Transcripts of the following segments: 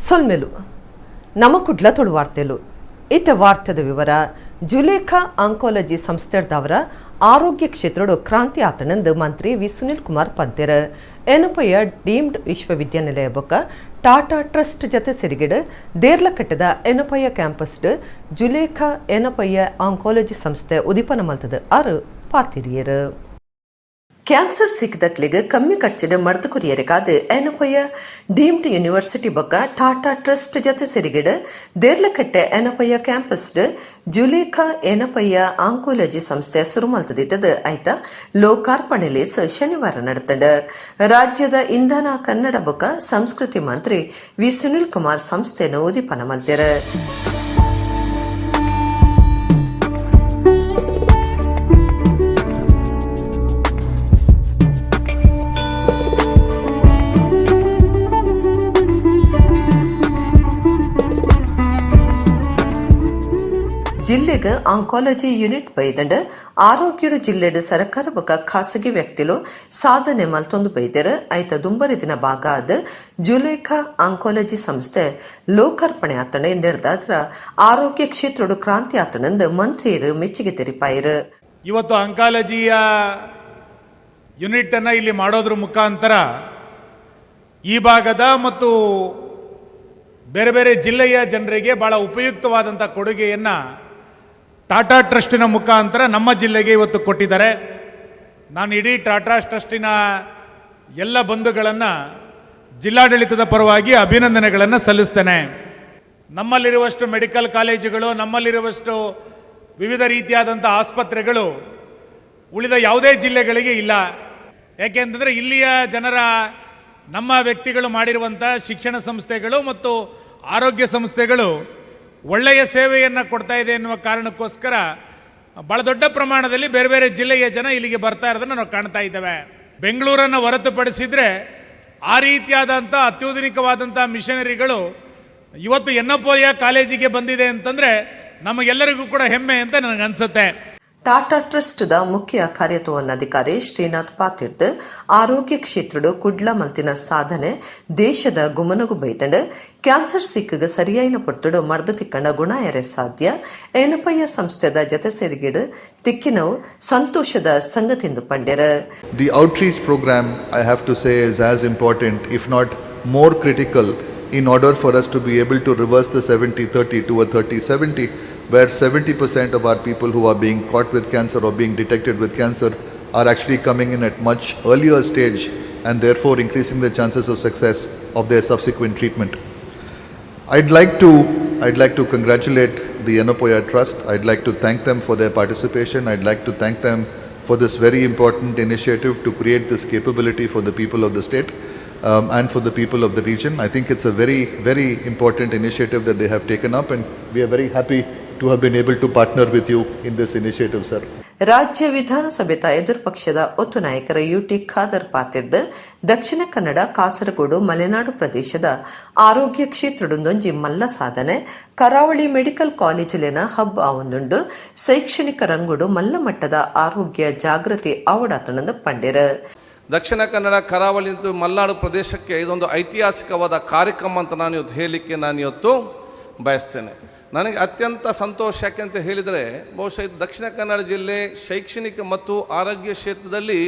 ಸೊಲ್ಮೆಲು ನಮ್ಮ ಕುಡ್ಲ ತುಳು ವಾರ್ತೆಲು. ಇತ್ತ ವಾರ್ತೆದ ವಿವರ. ಜುಲೇಖಾ ಆಂಕಾಲಜಿ ಸಂಸ್ಥೆದವರ ಆರೋಗ್ಯ ಕ್ಷೇತ್ರಡು ಕ್ರಾಂತಿ ಆತಣಂದು ಮಂತ್ರಿ ವಿ ಸುನಿಲ್ ಕುಮಾರ್ ಪಂತೆರ್. ಯೆನಪೋಯ ಡೀಮ್ಡ್ ವಿಶ್ವವಿದ್ಯಾನಿಲಯ ಬೊಕ್ಕ ಟಾಟಾ ಟ್ರಸ್ಟ್ ಜತೆ ಸಿರಿಗೆಡ್ ದೇರ್ಲಕಟ್ಟೆದ ಯೆನಪೋಯ ಕ್ಯಾಂಪಸ್ಡ್ ಜುಲೇಖಾ ಯೆನಪೋಯ ಆಂಕಾಲಜಿ ಸಂಸ್ಥೆ ಉದಿಪನ ಮಲ್ತದ ಆರು ಪಾತಿರಿಯರು. ಕ್ಯಾನ್ಸರ್ ಸಿಕ್ಕದಕ್ಲಿಗೆ ಕಮ್ಮಿ ಖರ್ಚಿನ ಮರ್ದು ಕೊರಿಯರೆಗಾದ ಯೆನಪೋಯ ಡೀಮ್ಡ್ ಯೂನಿವರ್ಸಿಟಿ ಬೊಕ್ಕ ಟಾಟಾ ಟ್ರಸ್ಟ್ ಜತೆ ಸಿರಿಗೆಡ್ ದೇರ್ಲಕಟ್ಟೆ ಯೆನಪೋಯ ಕ್ಯಾಂಪಸ್ಡ್ ಜುಲೇಖಾ ಯೆನಪೋಯ ಆಂಕೋಲಜಿ ಸಂಸ್ಥೆ ಸುರು ಮಲ್ತದಿತ್ತದ. ಐತ ಲೋಕಾರ್ಪಣೆ ಲೇಸ್ ಶನಿವಾರ ನಡೆತಂಡ್. ರಾಜ್ಯದ ಇಂಧನ, ಕನ್ನಡ ಬೊಕ್ಕ ಸಂಸ್ಕೃತಿ ಮಂತ್ರಿ ವಿ ಸುನಿಲ್ ಕುಮಾರ್ ಸಂಸ್ಥೆಯನ್ನು ಉದಿಪನ ಮಲ್ತೆರ್. ಜಿಲ್ಲೆಗ್ ಆಂಕಾಲಜಿ ಯೂನಿಟ್ ಬೈದಂಡ್. ಆರೋಗ್ಯಡು ಜಿಲ್ಲೆಡ್ ಸರ್ಕಾರ ಬೊಕ್ಕ ಖಾಸಗಿ ವ್ಯಕ್ತಿಲು ಸಾಧನೆ ಮಲ್ತೊಂದು ಬೈದೆರ್. ಐತ ದುಂಬರಿದಿನ ಭಾಗ ಆದ್ ಜುಲೇಖಾ ಆಂಕಾಲಜಿ ಸಂಸ್ಥೆ ಲೋಕಾರ್ಪಣೆ ಆತಂಡ. ಇಂದೆಡ್ದಾದ್ರ ಆರೋಗ್ಯ ಕ್ಷೇತ್ರಡು ಕ್ರಾಂತಿ ಆತಂಡಂದು ಮಂತ್ರಿಯರು ಮೆಚ್ಚುಗೆ ತೆರಿಪಾಯರು. ಇವತ್ತು ಅಂಕಾಲಜಿಯ ಯೂನಿಟನ್ನು ಇಲ್ಲಿ ಮಾಡೋದ್ರ ಮುಖಾಂತರ ಈ ಭಾಗದ ಮತ್ತು ಬೇರೆ ಬೇರೆ ಜಿಲ್ಲೆಯ ಜನರಿಗೆ ಭಾಳ ಉಪಯುಕ್ತವಾದಂಥ ಕೊಡುಗೆಯನ್ನು ಟಾಟಾ ಟ್ರಸ್ಟಿನ ಮುಖಾಂತರ ನಮ್ಮ ಜಿಲ್ಲೆಗೆ ಇವತ್ತು ಕೊಟ್ಟಿದ್ದಾರೆ. ನಾನು ಇಡೀ ಟಾಟಾ ಟ್ರಸ್ಟಿನ ಎಲ್ಲ ಬಂಧುಗಳನ್ನು ಜಿಲ್ಲಾಡಳಿತದ ಪರವಾಗಿ ಅಭಿನಂದನೆಗಳನ್ನು ಸಲ್ಲಿಸ್ತೇನೆ. ನಮ್ಮಲ್ಲಿರುವಷ್ಟು ಮೆಡಿಕಲ್ ಕಾಲೇಜುಗಳು, ನಮ್ಮಲ್ಲಿರುವಷ್ಟು ವಿವಿಧ ರೀತಿಯಾದಂಥ ಆಸ್ಪತ್ರೆಗಳು ಉಳಿದ ಯಾವುದೇ ಜಿಲ್ಲೆಗಳಿಗೆ ಇಲ್ಲ. ಯಾಕೆ ಅಂತಂದರೆ ಇಲ್ಲಿಯ ಜನರ, ನಮ್ಮ ವ್ಯಕ್ತಿಗಳು ಮಾಡಿರುವಂಥ ಶಿಕ್ಷಣ ಸಂಸ್ಥೆಗಳು ಮತ್ತು ಆರೋಗ್ಯ ಸಂಸ್ಥೆಗಳು ಒಳ್ಳೆಯ ಸೇವೆಯನ್ನು ಕೊಡ್ತಾ ಇದೆ ಎನ್ನುವ ಕಾರಣಕ್ಕೋಸ್ಕರ ಭಾಳ ದೊಡ್ಡ ಪ್ರಮಾಣದಲ್ಲಿ ಬೇರೆ ಬೇರೆ ಜಿಲ್ಲೆಯ ಜನ ಇಲ್ಲಿಗೆ ಬರ್ತಾ ಇರೋದನ್ನು ನಾವು ಕಾಣ್ತಾ ಇದ್ದೇವೆ. ಬೆಂಗಳೂರನ್ನು ಹೊರತುಪಡಿಸಿದರೆ ಆ ರೀತಿಯಾದಂಥ ಅತ್ಯಾಧುನಿಕವಾದಂಥ ಮಿಷನರಿಗಳು ಇವತ್ತು ಯೆನಪೋಯ ಕಾಲೇಜಿಗೆ ಬಂದಿದೆ ಅಂತಂದರೆ ನಮಗೆಲ್ಲರಿಗೂ ಕೂಡ ಹೆಮ್ಮೆ ಅಂತ ನನಗನ್ಸುತ್ತೆ. ಟಾಟಾ ಟ್ರಸ್ಟ್ the ಮುಖ್ಯ ಕಾರ್ಯತೋವನ್ನಾಧಿಕಾರಿ ಶ್ರೀನಾಥ್ ಪಾತಿರ್ದ್, ಆರೋಗ್ಯ ಕ್ಷೇತ್ರಡು ಕುಡ್ಲ ಮಲ್ತಿನ ಸಾಧನೆ ದೇಶದ ಗುಮನಗು ಬೈದಂಡ್. ಕ್ಯಾನ್ಸರ್ ಸಿಕ್ಕಗ ಸರಿಯಾಯಿನ ಪೊರ್ತುಡು ಮರ್ದ ತಿಕ್ಕಂಡ ಗುಣ ಎರೆ ಸಾಧ್ಯ. ಯೆನಪೋಯ ಸಂಸ್ಥೆದ ಜತೆ ಸೇರಿಗಿಡು ತಿಕ್ಕಿನವು ಸಂತೋಷದ ಸಂಗತಿಂದು ಪಂಡೆರ್. The outreach program, I have to say, is as important, if not more critical, in order for us to be able to reverse the 70-30 to a 30-70, where 70% of our people who are being caught with cancer or being detected with cancer are actually coming in at much earlier stage and therefore increasing the chances of success of their subsequent treatment. I'd like to congratulate the Yenepoya Trust. I'd like to thank them for their participation. I'd like to thank them for this very important initiative to create this capability for the people of the state and for the people of the region. I think it's a very, very important initiative that they have taken up, and we are very happy to have been able to partner with you in this initiative, sir. ರಾಜ್ಯ ವಿಧಾನಸಭೆತ ಎದುರು ಪಕ್ಷದ ಒತ್ತು ನಾಯಕರ UT Khader ಪಾತಿರ್ದ್, Dakshina Kannada, Kasaragod, Malenadu ಪ್ರದೇಶದ ಆರೋಗ್ಯ ಕ್ಷೇತ್ರಡೊಂದೊಂಜಿ ಮಲ್ಲ ಸಾಧನೆ. ಕರಾವಳಿ ಮೆಡಿಕಲ್ ಕಾಲೇಜಿಲಿನ ಹಬ್ ಆವೊಂದುಂಡು. ಶೈಕ್ಷಣಿಕ ರಂಗುಡು ಮಲ್ಲ ಮಟ್ಟದ ಆರೋಗ್ಯ ಜಾಗೃತಿ ಆವಡಾತಣಂದು ಪಂಡೆರ್. ದಕ್ಷಿಣ ಕನ್ನಡ, ಕರಾವಳಿ ಮತ್ತು ಮಲೆನಾಡು ಪ್ರದೇಶಕ್ಕೆ ಇದೊಂದು ಐತಿಹಾಸಿಕವಾದ ಕಾರ್ಯಕ್ರಮ ಅಂತ ನಾನು ಇವತ್ತು ಹೇಳಲಿಕ್ಕೆ ನಾನು ಇವತ್ತು ಬಯಸ್ತೇನೆ. ನನಗೆ ಅತ್ಯಂತ ಸಂತೋಷ. ಯಾಕೆ ಅಂತ ಹೇಳಿದರೆ, ಬಹುಶಃ ಇದು ದಕ್ಷಿಣ ಕನ್ನಡ ಜಿಲ್ಲೆ ಶೈಕ್ಷಣಿಕ ಮತ್ತು ಆರೋಗ್ಯ ಕ್ಷೇತ್ರದಲ್ಲಿ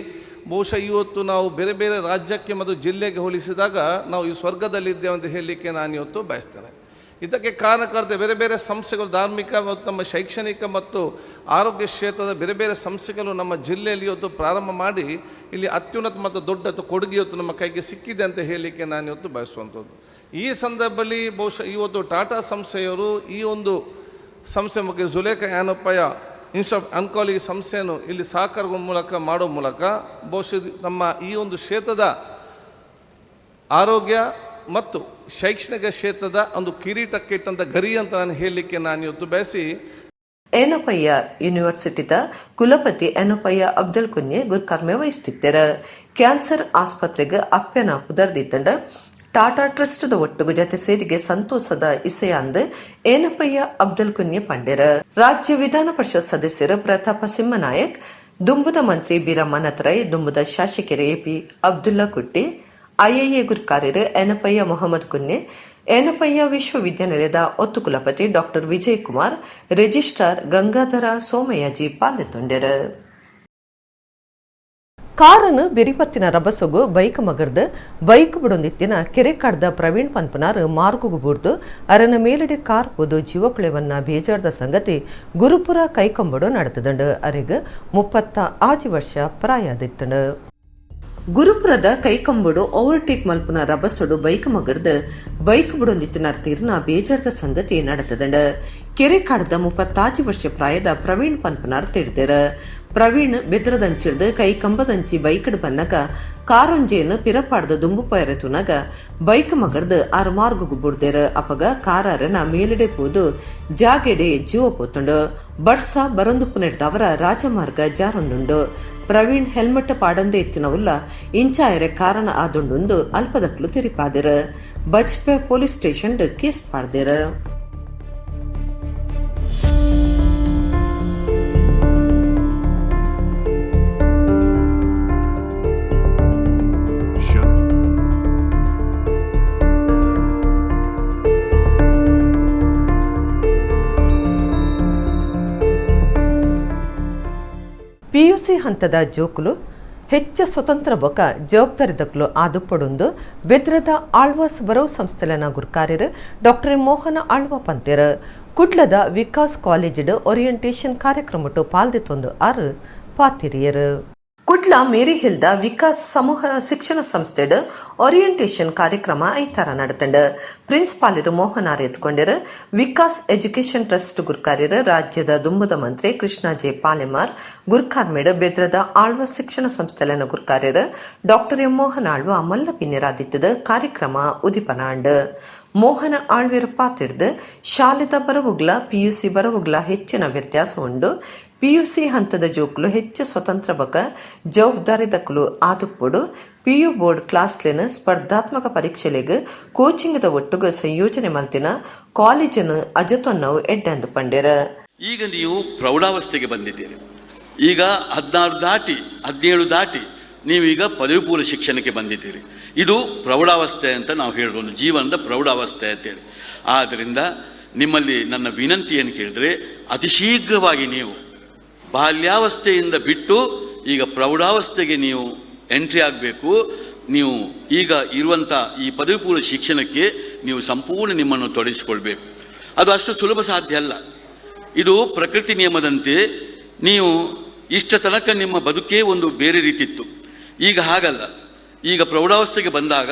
ಬಹುಶಃ ಇವತ್ತು ನಾವು ಬೇರೆ ಬೇರೆ ರಾಜ್ಯಕ್ಕೆ ಮತ್ತು ಜಿಲ್ಲೆಗೆ ಹೋಲಿಸಿದಾಗ ನಾವು ಈ ಸ್ವರ್ಗದಲ್ಲಿದ್ದೇವೆ ಅಂತ ಹೇಳಲಿಕ್ಕೆ ನಾನು ಇವತ್ತು ಬಯಸ್ತೇನೆ. ಇದಕ್ಕೆ ಕಾರಣಕರ್ತ ಬೇರೆ ಬೇರೆ ಸಂಸ್ಥೆಗಳು, ಧಾರ್ಮಿಕ ಮತ್ತು ನಮ್ಮ ಶೈಕ್ಷಣಿಕ ಮತ್ತು ಆರೋಗ್ಯ ಕ್ಷೇತ್ರದ ಬೇರೆ ಬೇರೆ ಸಂಸ್ಥೆಗಳು ನಮ್ಮ ಜಿಲ್ಲೆಯಲ್ಲಿ ಇವತ್ತು ಪ್ರಾರಂಭ ಮಾಡಿ ಇಲ್ಲಿ ಅತ್ಯುನ್ನತ ಮತ್ತು ದೊಡ್ಡ ಕೊಡುಗೆ ಇವತ್ತು ನಮ್ಮ ಕೈಗೆ ಸಿಕ್ಕಿದೆ ಅಂತ ಹೇಳಲಿಕ್ಕೆ ನಾನು ಇವತ್ತು ಬಯಸುವಂಥದ್ದು. ಈ ಸಂದರ್ಭದಲ್ಲಿ ಬಹುಶಃ ಇವತ್ತು ಟಾಟಾ ಸಂಸ್ಥೆಯವರು ಈ ಒಂದು ಸಂಸ್ಥೆ ಬಗ್ಗೆ Zulekha Yenepoya institute of oncology ಸಂಸ್ಥೆಯನ್ನು ಇಲ್ಲಿ ಸಹಕಾರದ ಮೂಲಕ ಮಾಡೋ ಮೂಲಕ ಬಹುಶಃ ಇದು ನಮ್ಮ ಈ ಒಂದು ಕ್ಷೇತ್ರದ ಆರೋಗ್ಯ ಮತ್ತು ಶೈಕ್ಷಣಿಕ ಕ್ಷೇತ್ರದ ಒಂದು ಕಿರೀಟಕ್ಕೆ ಇಟ್ಟಂಥ ಗರಿ ಅಂತ ನಾನು ಹೇಳಲಿಕ್ಕೆ ನಾನು ಇವತ್ತು ಬಯಸಿ. ಯೆನಪೋಯ ಯೂನಿವರ್ಸಿಟಿದ ಕುಲಪತಿ ಯೆನಪೋಯ ಅಬ್ದುಲ್ ಕುನ್ಯೆ ಗುರ್ಕರ್ಮೆ ವಹಿಸುತ್ತಿದ್ದರು. ಕ್ಯಾನ್ಸರ್ ಆಸ್ಪತ್ರೆಗೆ ಅಪ್ಪೆನ ಪುದರ್ದಿತ್ತಂಡ. ಟಾಟಾ ಟ್ರಸ್ಟ್ ಒಟ್ಟುಗು ಜತೆ ಸೇರಿಗೆ ಸಂತೋಷದ ಇಸೆಯ ಅಂದ್ ಯೆನಪೋಯ ಅಬ್ದುಲ್ ಕುನ್ಯೆ ಪಂಡೆರ್. ರಾಜ್ಯ ವಿಧಾನ ಪರಿಷತ್ ಸದಸ್ಯರು ಪ್ರತಾಪ ಸಿಂಹನಾಯಕ್, ದುಂಬುದ ಮಂತ್ರಿ ಬೀರಮ್ಮ ನತರೈ, ದುಂಬುದ ಶಾಸಕರು ಎಪಿ ಅಬ್ದುಲ್ಲಾ ಕುಟ್ಟಿ, IIA ಗುರುಕಾರ್ಯರು ಏನಪಯ್ಯ ಮೊಹಮ್ಮದ್ ಕುನ್ನೆ, ಏನಪಯ್ಯ ವಿಶ್ವವಿದ್ಯಾನಿಲಯದ ಒತ್ತು ಕುಲಪತಿ ಡಾಕ್ಟರ್ ವಿಜಯ್ ಕುಮಾರ್, ರಿಜಿಸ್ಟ್ರಾರ್ ಗಂಗಾಧರ ಸೋಮಯ್ಯಾಜಿ ಪಾಲ್ಗೊಂಡರು. ಕಾರನ್ನು ಬೆರಿಪತ್ತಿನ ರಭಸೊಗು ಬೈಕ್ ಮಗರ್ದು ಬೈಕ್ ಬುಡೊಂದಿತ್ತಿನ ಕೆರೆಕಾಡ್ದ ಪ್ರವೀಣ್ ಪನ್ಪನಾರ್ ಮಾರ್ಗುಗು ಬೂರ್ದು ಅರನ ಮೇಲಡೆ ಕಾರ್ ಪೋದು ಜೀವಕುಳೆವನ್ನ ಬೇಜಾರ್ದ ಸಂಗತಿ ಗುರುಪುರ ಕೈಕೊಂಬಡು ನಡೆತದಂಡು. ಅರೆಗ್ 36 ವರ್ಷ ಪ್ರಾಯದಿತ್ತಂಡು. ಗುರುಪುರದ ಕೈಕಂಬುಡು ಓವರ್ಟೇಕ್ ಮಲ್ಪುನ ರಭಸೊಡು ಬೈಕ್ ಮಗರ್ದು ಬೈಕ್ ಬುಡೊಂದಿತ್ತಿನ ತೀರ್ನ ಬೇಜಾರ್ದ ಸಂಗತಿ ನಡೆತದಂಡು. ಕೆರೆಕಾಡ್ದ 36 ವರ್ಷ ಪ್ರಾಯದ ಪ್ರವೀಣ್ ಪನ್ಪನಾರ್ ತಿಳಿದೆರ್. ಪ್ರವೀಣ್ ಬೆದ್ರದಂಚಿಡ್ದು ಕೈ ಕಂಬದಂಚಿ ಬೈಕ್ಡ್ ಬನ್ನಗ ಕಾರೊಂಜೇನು ಪಿರಪಾಡ್ದ ದುಂಬು ಪಯರೆ ತುನಗ ಬೈಕ್ ಮಗರ್ದು ಆರು ಮಾರ್ಗುಗು ಬುಡ್ದೆರ್. ಅಪಗ ಕಾರನ ಮೇಲಡೆ ಪೋದು ಜಾಗೆಡೆ ಜೀವ ಪೋತುಂಡು. ಬಡ್ಸ ಬರೊಂದುಪ್ಪುನೆಡ್ದವರ ರಾಜಮಾರ್ಗ ಜಾರೊಂದುಂಡು. ಪ್ರವೀಣ್ ಹೆಲ್ಮೆಟ್ ಪಾಡಂದೆ ಇತ್ತಿನವುಲ್ಲ ಇಂಚಾಯರೆ ಕಾರಣ ಆದುಂಡುಂದು ಅಲ್ಪದಕ್ಲು ತೆರಿಪಾದೆರ್. ಬಜ್ಪೆ police station case ಪಾಡ್ದೆರ್. PUC ಹಂತದ ಜೋಕುಲು ಹೆಚ್ಚ ಸ್ವತಂತ್ರ ಬೊಕ ಜವಾಬ್ದಾರಿದಕ್ಲು ಆದುಪ್ಪಡುಂದು ಬೆದ್ರದ ಆಳ್ವಾಸ್ ಬರವ್ ಸಂಸ್ಥೆಲನ ಗುರ್ಕಾರ್ಯರು ಡಾಕ್ಟರ್ ಮೋಹನ ಆಳ್ವ ಪಂತೆರ್. ಕುಡ್ಲದ ವಿಕಾಸ್ ಕಾಲೇಜಿಡ್ ಓರಿಯಂಟೇಷನ್ ಕಾರ್ಯಕ್ರಮಟ್ಟು ಪಾಲ್ದಿತ್ತೊಂದು ಆರು ಪಾತಿರಿಯರು. ಕುಡ್ಲ ಮೇರಿ ಹಿಲ್ದ ವಿಕಾಸ್ ಸಮೂಹ ಶಿಕ್ಷಣ ಸಂಸ್ಥೆಡ್ ಓರಿಯಂಟೇಷನ್ ಕಾರ್ಯಕ್ರಮ ಐತಾರ ನಡೆತಂಡು. ಪ್ರಿನ್ಸಿಪಾಲರು ಮೋಹನ್ ಆರ್ ಎತ್ಕೊಂಡಿರು. ವಿಕಾಸ್ ಎಜುಕೇಷನ್ ಟ್ರಸ್ಟ್ ಗುರ್ಕಾರ್ಯರು ರಾಜ್ಯದ ದುಂಬುದ ಮಂತ್ರಿ ಕೃಷ್ಣ ಜೆ ಪಾಲೆಮಾರ್ ಗುರ್ಕಾರ್ಮೇಡ್ ಬೆದ್ರದ ಆಳ್ವ ಶಿಕ್ಷಣ ಸಂಸ್ಥೆಲನ ಗುರ್ಕಾರ್ಯರು ಡಾಕ್ಟರ್ ಎಂ ಮೋಹನ್ ಆಳ್ವ ಮಲ್ಲ ಪಿನ್ಯರಾದಿತ್ತದ ಕಾರ್ಯಕ್ರಮ ಉದಿಪನಾಂಡ್. ಮೋಹನ ಆಳ್ವೆರ್ ಪಾತಿಡ್ದು ಶಾಲೆದ ಬರವುಗ್ಲ ಪಿಯುಸಿ ಬರವುಗ್ಲ ಹೆಚ್ಚಿನ ವ್ಯತ್ಯಾಸ ಉಂಡು. ಪಿಯುಸಿ ಹಂತದ ಜೋಕುಲು ಹೆಚ್ಚು ಸ್ವತಂತ್ರ ಬಕ ಜವಾಬ್ದಾರಿ ದಕ್ಕಲು ಆದುಪ್ಪುಡು. ಪಿಯು ಬೋರ್ಡ್ ಕ್ಲಾಸ್ಲೆನ ಸ್ಪರ್ಧಾತ್ಮಕ ಪರೀಕ್ಷೆಲೆಗ್ ಕೋಚಿಂಗ್ದ ಒಟ್ಟುಗು ಸಂಯೋಜನೆ ಮಲ್ತಿನ ಕಾಲೇಜನ್ನು ಅಜತೊನ್ನವು ಎಡ್ಡೆಂದು ಪಂಡೆರ. ಈಗ ನೀವು ಪ್ರೌಢಾವಸ್ಥೆಗೆ ಬಂದಿದ್ದೀರಿ. ಈಗ 16 ದಾಟಿ 17 ದಾಟಿ ನೀವೀಗ ಪದವಿ ಪೂರ್ವ ಶಿಕ್ಷಣಕ್ಕೆ ಬಂದಿದ್ದೀರಿ. ಇದು ಪ್ರೌಢಾವಸ್ಥೆ ಅಂತ ನಾವು ಹೇಳೋದು, ಜೀವನದ ಪ್ರೌಢಾವಸ್ಥೆ ಅಂತೇಳಿ. ಆದ್ದರಿಂದ ನಿಮ್ಮಲ್ಲಿ ನನ್ನ ವಿನಂತಿ ಏನು ಕೇಳಿದ್ರೆ, ಅತಿ ಶೀಘ್ರವಾಗಿ ನೀವು ಬಾಲ್ಯಾವಸ್ಥೆಯಿಂದ ಬಿಟ್ಟು ಈಗ ಪ್ರೌಢಾವಸ್ಥೆಗೆ ನೀವು ಎಂಟ್ರಿ ಆಗಬೇಕು. ನೀವು ಈಗ ಇರುವಂಥ ಈ ಪದವಿ ಪೂರ್ವ ಶಿಕ್ಷಣಕ್ಕೆ ನೀವು ಸಂಪೂರ್ಣ ನಿಮ್ಮನ್ನು ತೊಡಗಿಸಿಕೊಳ್ಬೇಕು. ಅದು ಅಷ್ಟು ಸುಲಭ ಸಾಧ್ಯ ಅಲ್ಲ. ಇದು ಪ್ರಕೃತಿ ನಿಯಮದಂತೆ ನೀವು ಇಷ್ಟ ತನಕ ನಿಮ್ಮ ಬದುಕೇ ಒಂದು ಬೇರೆ ರೀತಿತ್ತು, ಈಗ ಹಾಗಲ್ಲ. ಈಗ ಪ್ರೌಢಾವಸ್ಥೆಗೆ ಬಂದಾಗ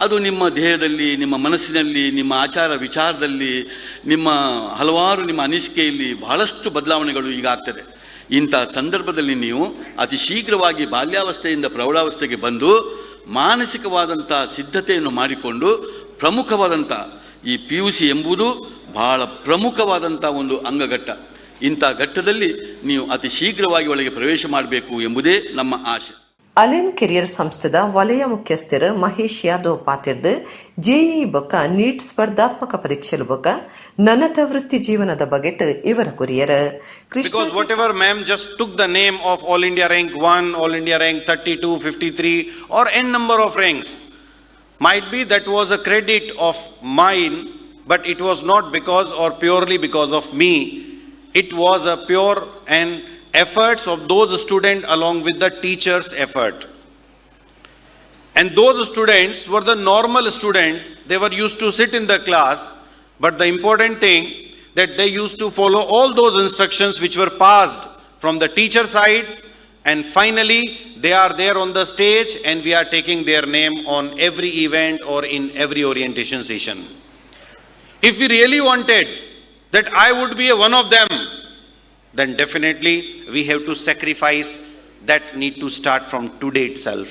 ಅದು ನಿಮ್ಮ ದೇಹದಲ್ಲಿ, ನಿಮ್ಮ ಮನಸ್ಸಿನಲ್ಲಿ, ನಿಮ್ಮ ಆಚಾರ ವಿಚಾರದಲ್ಲಿ, ನಿಮ್ಮ ಹಲವಾರು ನಿಮ್ಮ ಅನಿಸಿಕೆಯಲ್ಲಿ ಬಹಳಷ್ಟು ಬದಲಾವಣೆಗಳು ಈಗ ಆಗ್ತದೆ. ಇಂಥ ಸಂದರ್ಭದಲ್ಲಿ ನೀವು ಅತಿ ಶೀಘ್ರವಾಗಿ ಬಾಲ್ಯಾವಸ್ಥೆಯಿಂದ ಪ್ರೌಢಾವಸ್ಥೆಗೆ ಬಂದು ಮಾನಸಿಕವಾದಂಥ ಸಿದ್ಧತೆಯನ್ನು ಮಾಡಿಕೊಂಡು ಪ್ರಮುಖವಾದಂಥ ಈ PUC ಎಂಬುದು ಬಹಳ ಪ್ರಮುಖವಾದಂಥ ಒಂದು ಅಂಗಘಟ್ಟ. ಇಂಥ ಘಟ್ಟದಲ್ಲಿ ನೀವು ಅತಿ ಶೀಘ್ರವಾಗಿ ಒಳಗೆ ಪ್ರವೇಶ ಮಾಡಬೇಕು ಎಂಬುದೇ ನಮ್ಮ ಆಶೆ. ಅಲೆನ್ ಕೆರಿಯರ್ ಸಂಸ್ಥೆದ ವಲಯ ಮುಖ್ಯಸ್ಥರು ಮಹೇಶ್ ಯಾದವ್ ಪಾತಿರ್ದು ಜೆಇಇ ಬೊಕ್ಕ ನೀಟ್ ಸ್ಪರ್ಧಾತ್ಮಕ ಪರೀಕ್ಷೆಲು ಬೊಕ್ಕ ನನತ ವೃತ್ತಿ ಜೀವನದ ಬಗೆಟ್ ಇವರ courier. Because whatever ma'am just took the name of All India rank 1, All India rank 32, 53 or n number of ranks, might be that was a credit of mine, but it was not because or purely because of me. It was a pure and efforts of those students along with the teacher's effort. And those students were the normal student. They were used to sit in the class, but the important thing that they used to follow all those instructions which were passed from the teacher side, and finally they are there on the stage and we are taking their name on every event or in every orientation session. If we really wanted that I would be one of them, then definitely we have to sacrifice that need to start from today itself.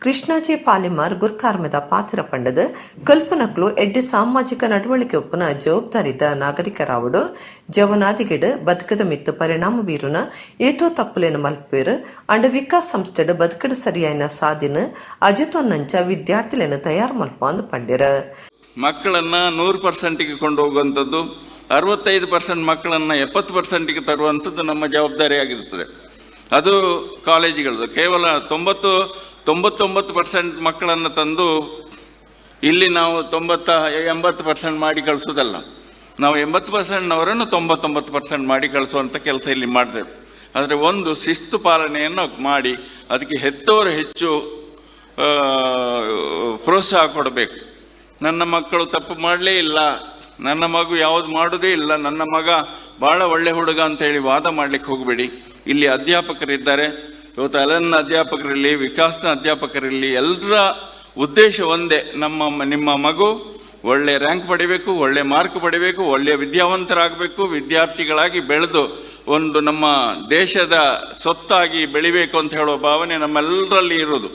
Krishnaji Palimar ಗುರ್ಕಾರ್ಮೆದ ಪಾತಿರ ಪಂಡದ ಕಲ್ಪನಕ್ಲು ಎಡ್ಡೆ ಸಾಮಾಜಿಕ ನಡವಳಿಕೆ ಒಪ್ಪುನ ಜವಾಬ್ದಾರಿದ ನಾಗರಿಕರಾವಡು ಜವನಾದಿಗೆಡ್ ಬದುಕದ ಮಿತ್ತು ಪರಿಣಾಮ ಬೀರುನ ಏತೋ ತಪ್ಪುಲೇನು ಮಲ್ಪೇರು ಅಂಡ ವಿಕಾಸ್ ಸಂಸ್ಥೆಡ್ ಬದುಕಡು ಸರಿಯಾಯಿನ ಸಾದಿನ ಅಜತ್ವನ್ನಂಚ ವಿದ್ಯಾರ್ಥಿಲೇನು ತಯಾರು ಮಲ್ಪ ಅಂದು ಪಂಡೆರ. ಮಕ್ಕಳನ್ನು 100% ಕೊಂಡೋಗುವಂಥದ್ದು, 65% ಮಕ್ಕಳನ್ನು 70%ಗೆ ತರುವಂಥದ್ದು ನಮ್ಮ ಜವಾಬ್ದಾರಿಯಾಗಿರ್ತದೆ. ಅದು ಕಾಲೇಜುಗಳದ್ದು ಕೇವಲ 99% ಮಕ್ಕಳನ್ನು ತಂದು ಇಲ್ಲಿ ನಾವು 80% ಮಾಡಿ ಕಳಿಸೋದಲ್ಲ, ನಾವು 80%ನವರನ್ನು 99% ಮಾಡಿ ಕಳಿಸುವಂಥ ಕೆಲಸ ಇಲ್ಲಿ ಮಾಡ್ತೇವೆ. ಆದರೆ ಒಂದು ಶಿಸ್ತು ಪಾಲನೆಯನ್ನು ಮಾಡಿ ಅದಕ್ಕೆ ಹೆತ್ತವರು ಹೆಚ್ಚು ಪ್ರೋತ್ಸಾಹ ಕೊಡಬೇಕು. ನನ್ನ ಮಕ್ಕಳು ತಪ್ಪು ಮಾಡಲೇ ಇಲ್ಲ, ನನ್ನ ಮಗು ಯಾವುದು ಮಾಡೋದೇ ಇಲ್ಲ, ನನ್ನ ಮಗ ಭಾಳ ಒಳ್ಳೆ ಹುಡುಗ ಅಂತೇಳಿ ವಾದ ಮಾಡಲಿಕ್ಕೆ ಹೋಗಬೇಡಿ. ಇಲ್ಲಿ ಅಧ್ಯಾಪಕರಿದ್ದಾರೆ, ಇವತ್ತು ಅಲನ್ನ ಅಧ್ಯಾಪಕರಿರಲಿ, ವಿಕಾಸ್ನ ಅಧ್ಯಾಪಕರಿರಲಿ, ಎಲ್ಲರ ಉದ್ದೇಶ ಒಂದೇ, ನಿಮ್ಮ ಮಗು ಒಳ್ಳೆ ರ್ಯಾಂಕ್ ಪಡಿಬೇಕು, ಒಳ್ಳೆ ಮಾರ್ಕ್ ಪಡಿಬೇಕು, ಒಳ್ಳೆಯ ವಿದ್ಯಾವಂತರಾಗಬೇಕು, ವಿದ್ಯಾರ್ಥಿಗಳಾಗಿ ಬೆಳೆದು ಒಂದು ನಮ್ಮ ದೇಶದ ಸೊತ್ತಾಗಿ ಬೆಳಿಬೇಕು ಅಂತ ಹೇಳುವ ಭಾವನೆ ನಮ್ಮೆಲ್ಲರಲ್ಲಿ ಇರೋದು.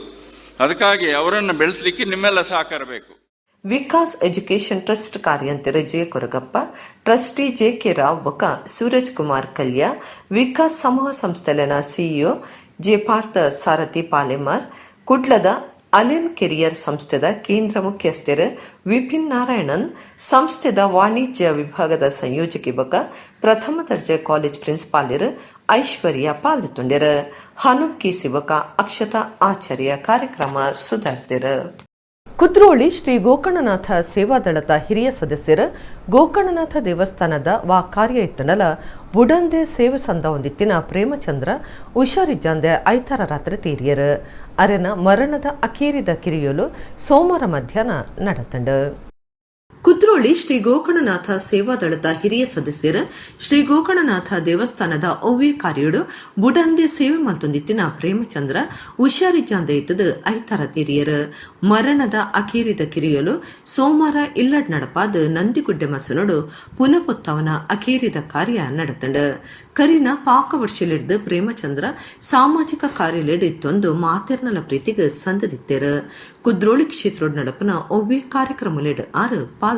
ಅದಕ್ಕಾಗಿ ಅವರನ್ನು ಬೆಳೆಸಲಿಕ್ಕೆ ನಿಮ್ಮೆಲ್ಲ ಸಹಕಾರ ಬೇಕು. ವಿಕಾಸ್ ಎಜುಕೇಷನ್ ಟ್ರಸ್ಟ್ ಕಾರ್ಯಂತರ J Koragappa, trustee J K Rao ಬೊಕ ಸೂರಜ್ ಕುಮಾರ್ ಕಲ್ಯ, ವಿಕಾಸ್ ಸಮೂಹ ಸಂಸ್ಥೆಲೆನ ಸಿಇಒ ಜೆ ಪಾರ್ಥ ಸಾರಥಿ ಪಾಲೆಮಾರ್, ಕುಡ್ಲದ ಅಲೆನ್ ಕೆರಿಯರ್ ಸಂಸ್ಥೆದ ಕೇಂದ್ರ ಮುಖ್ಯಸ್ಥರು ವಿಪಿನ್ ನಾರಾಯಣನ್, ಸಂಸ್ಥೆದ ವಾಣಿಜ್ಯ ವಿಭಾಗದ ಸಂಯೋಜಕಿ ಬೊಕ ಪ್ರಥಮ ದರ್ಜೆ ಕಾಲೇಜ್ ಪ್ರಿನ್ಸಿಪಾಲರು ಐಶ್ವರ್ಯ ಪಾಲ್ದುಂಡೆರ್. ಹನುಪ್ ಕೆ ಶಿವಕ ಅಕ್ಷತಾ ಆಚಾರ್ಯ ಕಾರ್ಯಕ್ರಮ ಸುಧಾರ್ತಿರು. ಕುದ್ರೋಳಿ ಶ್ರೀ ಗೋಕರ್ಣನಾಥ ಸೇವಾದಳದ ಹಿರಿಯ ಸದಸ್ಯರು ಗೋಕರ್ಣನಾಥ ದೇವಸ್ಥಾನದ ವಾ ಕಾರ್ಯ ಇತ್ತಣಲ ಬುಡಂದೆ ಸೇವೆ ಸಂದ ಹೊಂದಿತ್ತಿನ ಪ್ರೇಮಚಂದ್ರ ಹುಷಾರಿಜ್ಜಾಂದೆ ಐತಾರ ರಾತ್ರಿ ತೀರಿಯರು. ಅರೆನ ಮರಣದ ಅಕೇರಿದ ಕಿರಿಯಲು ಸೋಮವಾರ ಮಧ್ಯಾಹ್ನ നടത്തണ്ട്. ಕುದ್ರೋಳಿ ಶ್ರೀ ಗೋಕರ್ಣನಾಥ ಸೇವಾದಳದ ಹಿರಿಯ ಸದಸ್ಯರು ಶ್ರೀ ಗೋಕರ್ಣನಾಥ ದೇವಸ್ಥಾನದ ಒವ್ವೆ ಕಾರ್ಯಡು ಬುಡಂದೆ ಸೇವೆ ಮಲ್ತೊಂದಿತ್ತಿನ ಪ್ರೇಮಚಂದ್ರ ಹುಷಾರಿಜ್ಜಾಂದೆ ಇತ್ತದು ಐತಾರ ತೀರಿಯರು. ಮರಣದ ಅಕೇರಿದ ಕಿರಿಯಲು ಸೋಮವಾರ ಇಲ್ಲಡ್ ನಡಪಾದ ನಂದಿಗುಡ್ಡೆ ಮಸನೋಡು ಪುನಪೊತ್ತವನ ಅಕೇರಿದ ಕಾರ್ಯ നടത്തണ്ട്. ಕರಿನ ಪಾಕ ವರ್ಷಲಿಡ್ದು ಪ್ರೇಮಚಂದ್ರ ಸಾಮಾಜಿಕ ಕಾರ್ಯಲೆಡ್ ಇತ್ತೊಂದು ಮಾತೆರ್ನಲ ಪ್ರೀತಿಗೆ ಸಂದದಿತ್ತೇರು. ಕುದ್ರೋಳಿ ಕ್ಷೇತ್ರೋಡ್ ನಡಪನ ಒವ್ವೆ ಕಾರ್ಯಕ್ರಮಲೆಡ್ ಆರು ಪಾಲ್ದು.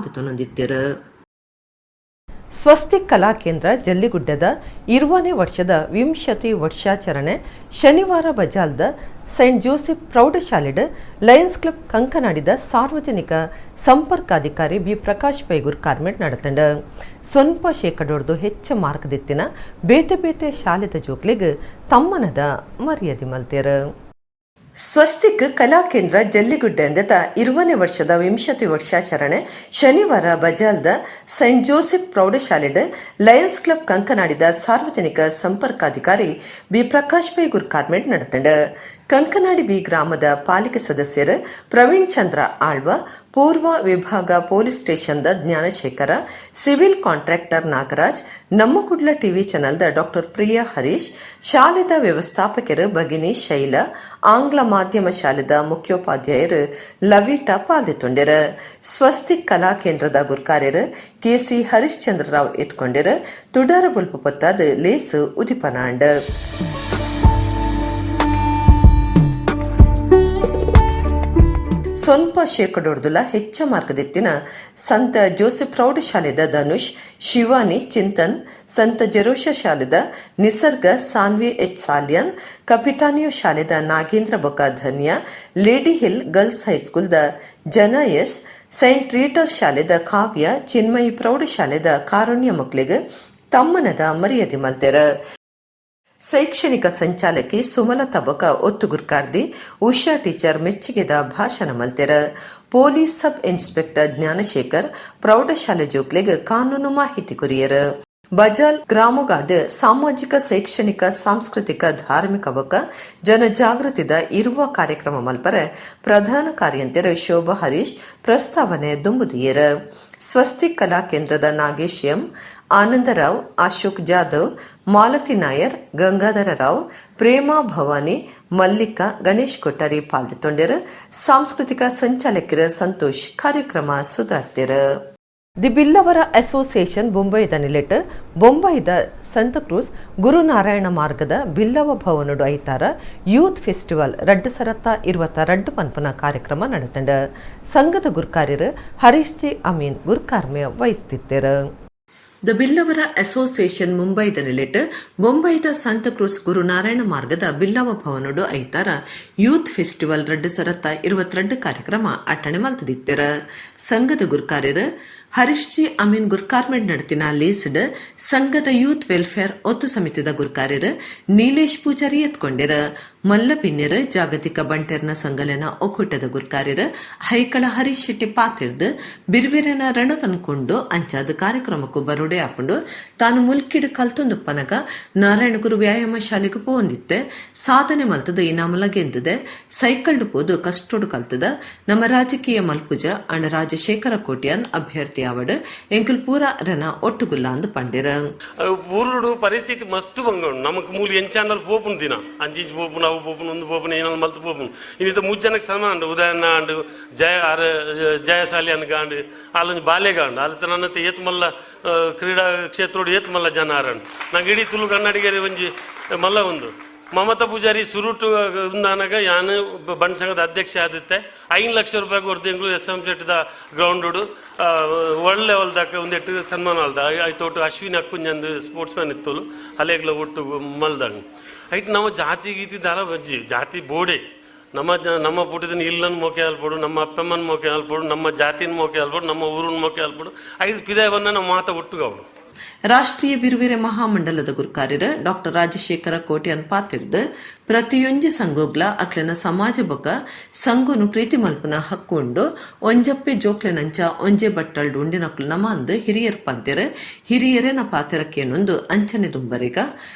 ಸ್ವಸ್ತಿಕ್ ಕಲಾ ಕೇಂದ್ರ ಜಲ್ಲಿಗುಡ್ಡದ 20ನೇ ವರ್ಷದ ವಿಂಶತಿ ವರ್ಷಾಚರಣೆ ಶನಿವಾರ ಬಜಾಲ್ದ ಸೈಂಟ್ ಜೋಸೆಫ್ ಪ್ರೌಢಶಾಲೆಡ್ ಲಯನ್ಸ್ ಕ್ಲಬ್ ಕಂಕನಾಡಿದ ಸಾರ್ವಜನಿಕ ಸಂಪರ್ಕಾಧಿಕಾರಿ ಬಿ ಪ್ರಕಾಶ್ ಪೈಗೂರ್ ಕಾರ್ಮೆಟ್ നടത്തಂಡ. ಸ್ವಲ್ಪ ಶೇಕಡೋರ್ದು ಹೆಚ್ಚ ಮಾರ್ಕ್ ದಿತ್ತಿನ ಬೇತೆ ಬೇತೆ ಶಾಲೆದ ಜೋಕ್ಲಿಗ್ ತಮ್ಮನದ ಮರ್ಯಾದೆ ಮಲ್ತೇರು. ಸ್ವಸ್ತಿಕ್ ಕಲಾ ಕೇಂದ್ರ ಜಲ್ಲಿಗುಡ್ಡೆ ಅಂದೆತ 20ನೇ ವರ್ಷದ ವಿಂಶತಿ ವರ್ಷಾಚರಣೆ ಶನಿವಾರ ಬಜಾಲ್ದ ಸೈಂಟ್ ಜೋಸೆಫ್ ಪ್ರೌಢಶಾಲೆಡ್ ಲಯನ್ಸ್ ಕ್ಲಬ್ ಕಂಕನಾಡಿದ ಸಾರ್ವಜನಿಕ ಸಂಪರ್ಕಾಧಿಕಾರಿ ಬಿ ಪ್ರಕಾಶ್ ಪೈಗೂರ್ ಕಾರ್ಮೆಟ್ നടത്തಂಡ. ಕಂಕನಾಡಿ ಬಿ ಗ್ರಾಮದ ಪಾಲಿಕೆ ಸದಸ್ಯರು ಪ್ರವೀಣ್ ಚಂದ್ರ ಆಳ್ವ, ಪೂರ್ವ ವಿಭಾಗ ಪೊಲೀಸ್ ಸ್ಟೇಷನ್ದ ಜ್ಞಾನಶೇಖರ, ಸಿವಿಲ್ ಕಾಂಟ್ರಾಕ್ಟರ್ ನಾಗರಾಜ್, ನಮ್ಮ ಕುಡ್ಲ ಟಿವಿ ಚಾನೆಲ್ದ ಡಾಕ್ಟರ್ ಪ್ರಿಯಾ ಹರೀಶ್, ಶಾಲೆದ ವ್ಯವಸ್ಥಾಪಕರು ಭಗಿನಿ ಶೈಲಾ, ಆಂಗ್ಲ ಮಾಧ್ಯಮ ಶಾಲೆದ ಮುಖ್ಯೋಪಾಧ್ಯಾಯರು ಲವಿಟಾ ಪಾಲ್ದಿತ್ತೊಂಡೆರು. ಸ್ವಸ್ತಿಕ್ ಕಲಾ ಕೇಂದ್ರದ ಗುರ್ಕಾರ್ಯರು ಕೆಸಿ ಹರಿಶ್ಚಂದ್ರ ರಾವ್ ಎತ್ಕೊಂಡೆರು. ತುಡಾರ ಬೊಲ್ಪು ಪೊತ್ತಾದ ಲೇಸು ಉದಿಪನಾಂಡ್. ಸ್ವಲ್ಪ ಶೇಕಡೋರ್ದುಲ ಹೆಚ್ಚ ಮಾರ್ಗದೆತ್ತಿನ ಸಂತ ಜೋಸೆಫ್ ಪ್ರೌಢಶಾಲೆದ ಧನುಷ್, ಶಿವಾನಿ, ಚಿಂತನ್, ಸಂತ ಜೆರೋಷ ಶಾಲೆದ ನಿಸರ್ಗ, ಸಾನ್ವಿ ಎಚ್ ಸಾಲಿಯನ್, ಕಪಿತಾನಿಯೋ ಶಾಲೆದ ನಾಗೇಂದ್ರ ಬೊಕ ಧನ್ಯ, lady hill girls ಹೈಸ್ಕೂಲ್ದ ಜನ ಎಸ್, ಸೈಂಟ್ ರೀಟರ್ಸ್ ಶಾಲೆದ ಕಾವ್ಯ, ಚಿನ್ಮಯಿ ಪ್ರೌಢಶಾಲೆದ ಕಾರುಣ್ಯ ಮಕ್ಳಿಗೆ ತಮ್ಮನದ ಮರ್ಯಾದೆ ಮಲ್ತೆರ. ಶೈಕ್ಷಣಿಕ ಸಂಚಾಲಕಿ ಸುಮಲತಾ ಬೊಕ ಒತ್ತುಗುರ್ಕಾರ್ದಿ ಉಷಾ ಟೀಚರ್ ಮೆಚ್ಚುಗೆದ ಭಾಷಣ ಮಲ್ತೆರ. Police sub inspector Gnanashekar ಪ್ರೌಢಶಾಲೆ ಜೋಕ್ಲೆಗ್ ಕಾನೂನು ಮಾಹಿತಿ ಕೊರಿಯರ್. ಬಜಾಲ್ ಗ್ರಾಮಗಾದ ಸಾಮಾಜಿಕ, ಶೈಕ್ಷಣಿಕ, ಸಾಂಸ್ಕೃತಿಕ, ಧಾರ್ಮಿಕ ಬೊಕ ಜನಜಾಗೃತಿದ ಇರುವ ಕಾರ್ಯಕ್ರಮ ಮಲ್ಪರೆ ಪ್ರಧಾನ ಕಾರ್ಯಂತೆರ್ ಶೋಭಾ ಹರೀಶ್ ಪ್ರಸ್ತಾವನೆ ದುಂಬುದಿಯರ್. ಸ್ವಸ್ತಿಕ್ ಕಲಾ ಕೇಂದ್ರದ ನಾಗೇಶ್ ಎಂ, ಆನಂದರಾವ್, ಅಶೋಕ್ ಜಾಧವ್, ಮಾಲತಿ ನಾಯರ್, ಗಂಗಾಧರ ರಾವ್, ಪ್ರೇಮಾ ಭವಾನಿ, ಮಲ್ಲಿಕಾ, ಗಣೇಶ್ ಕೊಟ್ಟಾರಿ ಪಾಲ್ದಿತ್ತೊಂಡೆರ್. ಸಾಂಸ್ಕೃತಿಕ ಸಂಚಾಲಕರ ಸಂತೋಷ್ ಕಾರ್ಯಕ್ರಮ ಸುಧಾರ್ತಿರ್. The ಬಿಲ್ಲವರ ಅಸೋಸಿಯೇಷನ್ ಬೊಂಬೈದ ನಿಲೆಟ್ ಬೊಂಬೈದ ಸಂತಕ್ರೂಸ್ ಗುರುನಾರಾಯಣ ಮಾರ್ಗದ ಬಿಲ್ಲವ ಭವನಡು ಐತಾರ ಯೂತ್ ಫೆಸ್ಟಿವಲ್ 2026 ಪನ್ಪನ ಕಾರ್ಯಕ್ರಮ ನಡೆತಂಡ. ಸಂಘದ ಗುರ್ಕಾರ್ಯರು ಹರೀಶ್ ಜಿ ಅಮೀನ್ ಗುರ್ಕಾರ್ಮೆ ವಹಿಸ್ತಿತ್ತರು. The ಬಿಲ್ಲವರ ಅಸೋಸಿಯೇಷನ್ ಮುಂಬೈದ ನಿಲೆಟ್ ಬೊಂಬೈದ ಸಂತಕ್ರೂಸ್ ಗುರುನಾರಾಯಣ ಮಾರ್ಗದ ಬಿಲ್ಲವ ಭವನಡು ಐತಾರ ಯೂತ್ ಫೆಸ್ಟಿವಲ್ 2022 ಕಾರ್ಯಕ್ರಮ ಅಟ್ಟಣೆ ಮಲ್ತದಿತ್ತೆರ. ಸಂಘದ ಗುರ್ಕಾರ್ಯರು ಹರೀಶ್ ಜಿ ಅಮೀನ್ ಗುರ್ಕಾರ್ಮೆಂಟ್ ನಡತಿನ ಲೇಸ್ಡ್ ಸಂಘದ ಯೂತ್ ವೆಲ್ಫೇರ್ ಒತ್ತು ಸಮಿತಿದ ಗುರ್ಕಾರ್ಯರು ನೀಲೇಶ್ ಪೂಜಾರಿ ಎತ್ಕೊಂಡಿರ. ಮಲ್ಲ ಬಿನ್ನೆರ್ ಜಾಗತಿಕ ಬಂಟೆರ್ನ ಸಂಘಲೆನ ಒಕ್ಕೂಟದ ಗುರ್ಕಾರ್ಯರು ಹೈಕಳ ಹರೀಶ್ ಶೆಟ್ಟಿ ಪಾತಿರ್ದು ಬಿರ್ವಿರನ ರಣತನ್ಕೊಂಡು ಅಂಚಾದ ಕಾರ್ಯಕ್ರಮಕ್ಕೂ ಬರೋಡೆ ಹಾಕೊಂಡು ತಾನು ಮುಲ್ಕಿಡ್ ಕಲ್ತೊಂದುಪ್ಪನಗ ನಾರಾಯಣಗುರು ವ್ಯಾಯಾಮ ಶಾಲೆಗೆ ಪೋಂದಿತ್ತೆ ಸಾಧನೆ ಮಲ್ತದ ಇನಾಮಲ ಗೆಂದಿದೆ ಸೈಕಲ್ಡ್ ಪೋದು ಕಷ್ಟೋಡು ಕಲ್ತದ ನಮ್ಮ ರಾಜಕೀಯ ಮಲ್ಪುಜ ಅಣ್ಣ ರಾಜಶೇಖರ ಕೋಟ್ಯಾನ್ ಅಭ್ಯರ್ಥಿ ಆವಡ್ ಎಂಕಲ್ ಪೂರ ರನ ಒಟ್ಟುಗುಲ್ಲ ಅಂದು ಪಂಡಿರ. ಊರುಡು ಪರಿಸ್ಥಿತಿ ಮಸ್ತ್ ಬಂಗ ನಮಕ್ ಮೂಲ ಎಂಚಾಂಡಲ್ ಪೋಪುನ್ ದಿನ ಅಂಚಿಂಚಿ ಪೋಪುನ್ ಅವು ಪೋಪುನ್ ಒಂದು ಪೋಪುನ್ ಏನಾದ್ರು ಮಲ್ತು ಪೋಪುನ್ ಇನ್ನಿತ ಮೂರು ಜನಕ್ಕೆ ಸಮಾನ ಉದಾಹರಣೆ ಆಂಡು ಜಯ ಆರ್ ಜಯಶಾಲಿ ಅನ್ಗಾಂಡು ಅಲ್ಲೊಂದು ಬಾಲೆಗಾಂಡು ಅಲ್ಲಿ ನನ್ನ ಏತ್ ಮಲ್ಲ ಕ್ರೀಡಾ ಕ್ಷೇತ್ರೋಡು ಏತ್ ಮಲ್ಲ ಜನ ಆರಂಡು ನಂಗೆ ಇಡೀ ತುಳು ಕನ್ನಡಿಗರು ಒಂಜಿ ಮಲ್ಲ ಒಂದು ಮಮತಾ ಪೂಜಾರಿ ಸುರುಟು ನಾನಾಗ ಯಾನು ಬಂಡ್ ಸಂಘದ ಅಧ್ಯಕ್ಷ ಆದಿತ್ತೆ 5 ಲಕ್ಷ ರೂಪಾಯಿ ಕೊಡ್ತಿಂಗ್ಳು ಎಸ್ ಎಂ ಸೆಟ್ದ ಗ್ರೌಂಡು ವರ್ಲ್ಡ್ ಲೆವೆಲ್ದಾಗ ಒಂದೆಟ್ಟು ಸನ್ಮಾನ ಅಲ್ದ ಆಯ್ತು ಒಟ್ಟು ಅಶ್ವಿನ್ ಅಕ್ಕುಂಜಂದು ಸ್ಪೋರ್ಟ್ಸ್ ಮ್ಯಾನ್ ಇತ್ತೋಲು ಅಲ್ಲೇಗ್ಲ ಒಟ್ಟು ಮಲ್ದಂಗೆ ಐಟ್ ನಮ್ಮ ಜಾತಿ ಗೀತಿ ದಾರ ಬಜ್ಜಿ ಜಾತಿ ಬೋಡೆ ನಮ್ಮ ನಮ್ಮ ಪುಟ್ಟಿದ ಇಲ್ಲನ್ ಮೋಕೆ ಅಲ್ಪಡು ನಮ್ಮ ಅಪ್ಪಮ್ಮನ ಮೋಕೆ ಅಲ್ಪಡು ನಮ್ಮ ಜಾತಿನ ಮೋಕೆ ಅಲ್ಪಡು ನಮ್ಮ ಊರಿನ ಮೋಕೆ ಅಲ್ಪಡು ಐದು ಪಿದಾಯವನ್ನ ನಮ್ಮ ಮಾತ ಒಟ್ಟುಗವಡು. ರಾಷ್ಟ್ರೀಯ ಬಿರುವಿರೆ ಮಹಾಮಂಡಲದ ಗುರ್ಕಾರ್ಯರು ಡಾಕ್ಟರ್ ರಾಜಶೇಖರ ಕೋಟ್ಯಾನ್ ಪಾತಿರ್ದು ಪ್ರತಿಯೊಂಜಿ ಸಂಘೋಗ್ಲ ಅಕ್ಲೆನ ಸಮಾಜ ಬೊಕ ಸಂಘನು ಪ್ರೀತಿ ಮಲ್ಪುನ ಹಕ್ಕು ಒಂಜಪ್ಪೆ ಜೋಕ್ಲೆನಂಚ ಒಂಜೆ ಬಟ್ಟಲ್ಡು ಉಂಡಿನಕ್ಲು ನಮಾಂದು ಹಿರಿಯರ್ ಪಂತೆರ್ ಹಿರಿಯರೇನ ಪಾತೆರಕ್ಕೇನೊಂದು ಅಂಚನೆ ದುಂಬರಿಗ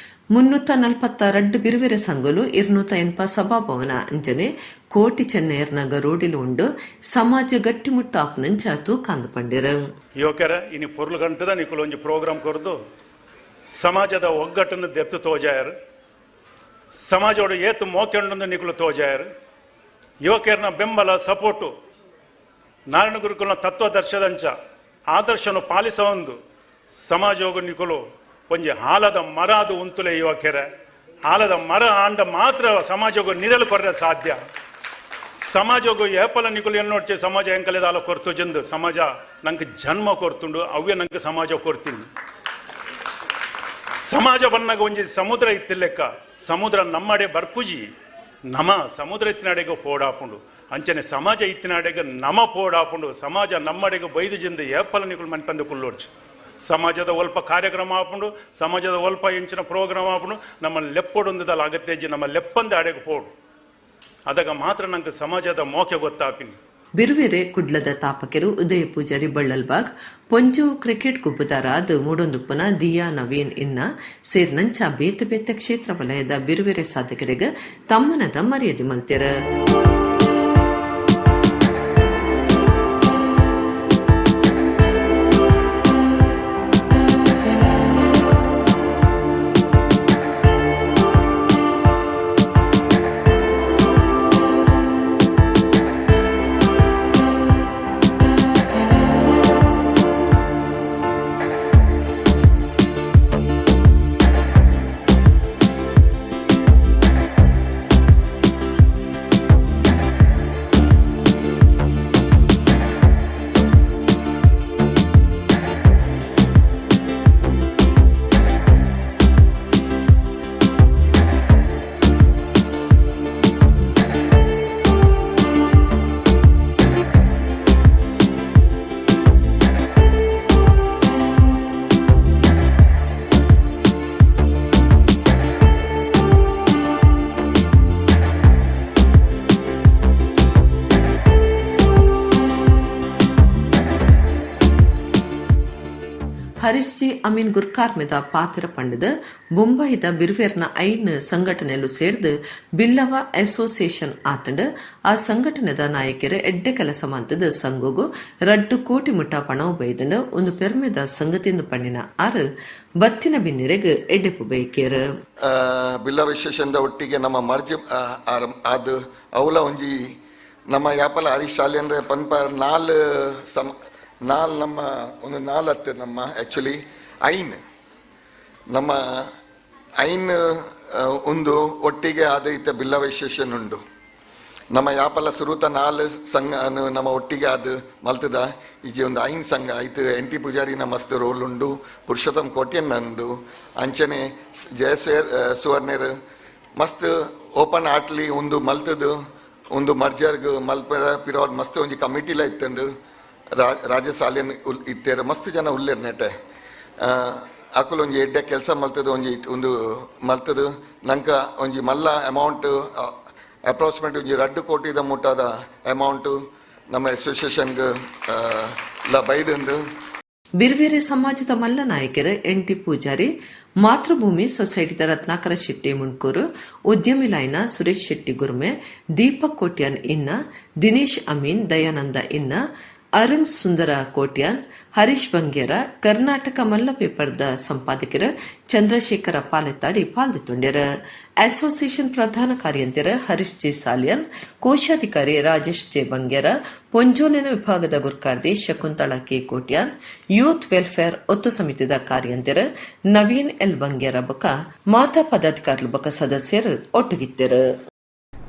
342 ಬಿರುವಿರೆ ಸಂಘಲು 280 ಸಭಾಭವನ ಅಂಚನೆ ಕೋಟಿ ಚೆನ್ನೈರ್ನ ಗರೋಡಿಲು ಉಂಡು ಸಮಾಜ ಗಟ್ಟಿಮುಟ್ಟು ಆಪುನಂಚ ತೂಕಾಂದು ಪಂಡಿರು. ಯುವಕರ ಇನಿ ಪೊರ್ಲು ಗಂಟದ ನಿಕುಲು ಒಂಜಿ ಪ್ರೋಗ್ರಾಮ್ ಕೊರ್ದು ಸಮಾಜದ ಒಗ್ಗಟ್ಟನ್ನು ದೆತ್ತು ತೋಜಾಯರು ಸಮಾಜೋಡು ಏತು ಮೋಕೆಂಡೊಂದು ನಿಕುಲು ತೋಜಾಯರು ಯುವಕರನ್ನ ಬೆಂಬಲ ಸಪೋರ್ಟು ನಾರಾಯಣ ಗುರುಕುಲನ ತತ್ವದರ್ಶದಂಚ ಆದರ್ಶನು ಪಾಲಿಸ ಒಂದು ಸಮಾಜೋಗು ನಿಕುಲು ಒಂಜಿ ಹಾಲದ ಮರ ಅದು ಉಂತುಲೆ ಯುವಕರ ಹಾಲದ ಮರ ಆಂಡ ಮಾತ್ರ ಸಮಾಜಗೂ ನಿರಲು ಕೊರ್ರೆ ಸಾಧ್ಯ. ಸಮಾಜಗೂ ಏಪಲ ನಿಕುಲು ಎನ್ನೋಡ್ಚೆ ಸಮಾಜ ಎಂಕಲೆದ ಅಲ ಕೊರ್ತು ಜಂದು ಸಮಾಜ ನಂಗೆ ಜನ್ಮ ಕೊರ್ತುಂಡು ಅವೇ ನಂಗೆ ಸಮಾಜ ಕೊರ್ತೀನಿ. ಸಮಾಜ ಬನ್ನಾಗ ಒಂಜಿ ಸಮುದ್ರ ಇತ್ತಿಲ್ಲೆಕ್ಕ ಸಮುದ್ರ ನಮ್ಮಡೆ ಬರ್ಪುಜಿ ನಮ ಸಮುದ್ರ ಇತ್ತಿನಾಡೆಗೆ ಪೋಡಾಪುಂಡು ಅಂಚನೆ ಸಮಾಜ ಇತ್ತಿನಾಡೆಗೆ ನಮ ಪೋಡಾಪುಂಡು ಸಮಾಜ ನಮ್ಮಡೆಗೆ ಬೈದು ಜಂದು ಏಪಲ ನಿಕುಲು ಮನ್ಪಂದು ಕುಲ್ಲೋಡ್ಚು. ಸಮಾಜದ ಒಲ್ಪ ಕಾರ್ಯಕ್ರಮ ಆಪುಂಡು ಸಮಾಜದ ಒಲ್ಪ ಎಂಚಿನ ಪ್ರೋಗ್ರಾಮ್ ಆಪುಂಡು ನಮ್ಮ ಲೆಪ್ಪೊಡೊಂದಲ್ಲ ಅಗತ್ಯಜ್ಜಿ ನಮ್ಮ ಲೆಪ್ಪಂದ ಅಡೆಗೆ ಪೋಡು ಅದಾಗ ಮಾತ್ರ ನಂಗೆ ಸಮಾಜದ ಮೋಕೆ ಗೊತ್ತಾಪಿನಿ. ಬಿರುವೆರೆ ಕುಡ್ಲದ ತಾಪಕೆರು ಉದಯ ಪೂಜಾರಿ ಬಳ್ಳಲ್ಬಾಗ್ ಪೊಂಜು ಕ್ರಿಕೆಟ್ ಗುಬ್ಬುದಾರಾದ ಮೂಡೊಂದುಪ್ಪನ ದಿಯಾ ನವೀನ್ ಇನ್ನ ಸೇರ್ನಂಚ ಬೇತೆ ಬೇತೆ ಕ್ಷೇತ್ರ ವಲಯದ ಬಿರುವೆರೆ ಸಾಧಕರಿಗೆ ತಮ್ಮನದ ಮರ್ಯಾದೆ ಮಲ್ತೆರ. ಹರೀಶ್ ಜಿ ಅಮೀನ್ ಗುರ್ಕಾರ್ಮೆದ ಪಾತ್ರ ಪಂಡದ ಬೊಂಬಾಯಿದ ಬಿರ್ವೇರ್ನ ಐನ್ ಸಂಘಟನೆಲು ಸೇರ್ದು ಬಿಲ್ಲವ ಅಸೋಸಿಯೇಷನ್ ಆತಂಡ್ ಆ ಸಂಘಟನೆದ ನಾಯಕರು ಎಡ್ಡೆ ಕೆಲಸ ಮಂತದ ಸಂಘಗು 2 ಕೋಟಿ ಮುಟ್ಟ ಪಣವು ಬೈದಂಡ ಒಂದು ಪೆರ್ಮೆದ ಸಂಗತಿಂದು ಪಣ್ಣಿನ ಆರು ಬತ್ತಿನ ಬಿನ್ನಿರೆಗ್ ಎಡ್ಡೆಪು ಬೈಕೇರು. ಬಿಲ್ಲವ ಅಸೋಸಿಯೇಷನ್ದ ಒಟ್ಟಿಗೆ ನಮ್ಮ ಮರ್ಜಿ ಅದು ಅವಲ ಒಂಜಿ ನಮ್ಮ ಯಾಪಲ ಹರೀಶ್ ಶಾಲೆ ಅಂದರೆ ಪನ್ಪ ನಾಲ್ ಸಮ ನಾಲ್ ನಮ್ಮ ಒಂದು ನಾಲ್ ಹತ್ತು ನಮ್ಮ ಆ್ಯಕ್ಚುಲಿ ಐನ್ ನಮ್ಮ ಐನ್ ಒಂದು ಒಟ್ಟಿಗೆ ಆದೈತ ಬಿಲ್ಲವ ಅಸೋಸಿಯೇಷನ್ ಉಂಡು. ನಮ್ಮ ಯಾಪಲ ಸುರುತ 4 ಸಂಘ ನಮ್ಮ ಒಟ್ಟಿಗೆ ಅದು ಮಲ್ತದ ಈಜೆ ಒಂದು 5 ಸಂಘ ಆಯ್ತು. ಎನ್ ಟಿ ಪೂಜಾರಿನ ಮಸ್ತ್ ರೋಲ್ ಉಂಡು, ಪುರುಷೋತ್ತಮ್ ಕೋಟ್ಯನ್ ನಂದು, ಅಂಚನೆ ಜಯ ಸುವರ್ಣರ್ ಮಸ್ತ್ ಓಪನ್ ಆಟ್ಲಿ ಒಂದು ಮಲ್ತದು ಒಂದು ಮರ್ಜರ್ಗ್ ಮಲ್ಪರ ಪಿರೋಡ್ ಮಸ್ತ್ ಒಂಜಿ ಕಮಿಟಿಲ ಇತ್ತಂಡು ರಾಜಸಾಲೆನ್ ಇತ್ತೇರ ಮಸ್ತ್ ಜನ ಉಲ್ಲೇರ್ ನೆಟೆ ಅಕುಲು ಒಂಜಿ ಎಡ್ಡೆ ಕೆಲಸ ಮಲ್ತದು ಒಂಜಿ ಒಂದು ಮಲ್ತದು ನಂಕ ಒಂಜಿ ಮಲ್ಲ ಅಮೌಂಟ್ ಅಪ್ರಾಕ್ಸಿಮೇಟ್ ಒಂಜಿ 2 ಕೋಟಿದ ಮುಟ್ಟಾದ ಅಮೌಂಟು ನಮ್ಮ ಅಸೋಸಿಯೇಷನ್ಗೆ ಲ ಬೈದಂದು. ಬಿರ್ಬೇರೆ ಸಮಾಜದ ಮಲ್ಲ ನಾಯಕರು ಎನ್ ಟಿ ಪೂಜಾರಿ, ಮಾತೃಭೂಮಿ ಸೊಸೈಟಿದ ರತ್ನಾಕರ ಶೆಟ್ಟಿ ಮುಂಡ್ಕೂರು, ಉದ್ಯಮಿ ಲೈನ ಸುರೇಶ್ ಶೆಟ್ಟಿ ಗುರ್ಮೆ, ದೀಪಕ್ ಕೋಟ್ಯಾನ್ ಇನ್ನ, ದಿನೇಶ್ ಅಮೀನ್, ದಯಾನಂದ ಇನ್ನ, ಅರುಣ್ ಸುಂದರ ಕೋಟ್ಯಾನ್, ಹರೀಶ್ ಬಂಗೇರ, ಕರ್ನಾಟಕ ಮಲ್ಲ ಪೇಪರ್ದ ಸಂಪಾದಕರು ಚಂದ್ರಶೇಖರ ಪಾಲೆತ್ತಾಡಿ ಪಾಲ್ದಿತ್ತುಂಡ್ಯರು. ಅಸೋಸಿಯೇಷನ್ ಪ್ರಧಾನ ಕಾರ್ಯಂತೆರ ಹರೀಶ್ ಜೆ ಸಾಲಿಯನ್, ಕೋಶಾಧಿಕಾರಿ ರಾಜೇಶ್ ಜೆ ಬಂಗೇರ, ಪೊಂಜೋಲಿನ ವಿಭಾಗದ ಗುರ್ಕಾರ್ದಿ Shakuntala K Kotian, youth welfare ಒತ್ತು ಸಮಿತಿದ ಕಾರ್ಯಂತೆರ ನವೀನ್ ಎಲ್ ಬಂಗೇರ ಬೊಕ ಮಾತಾ ಪದಾಧಿಕಾರಿಲು ಬೊಕ ಸದಸ್ಯರು ಒಟ್ಟುಗಿತ್ತರು.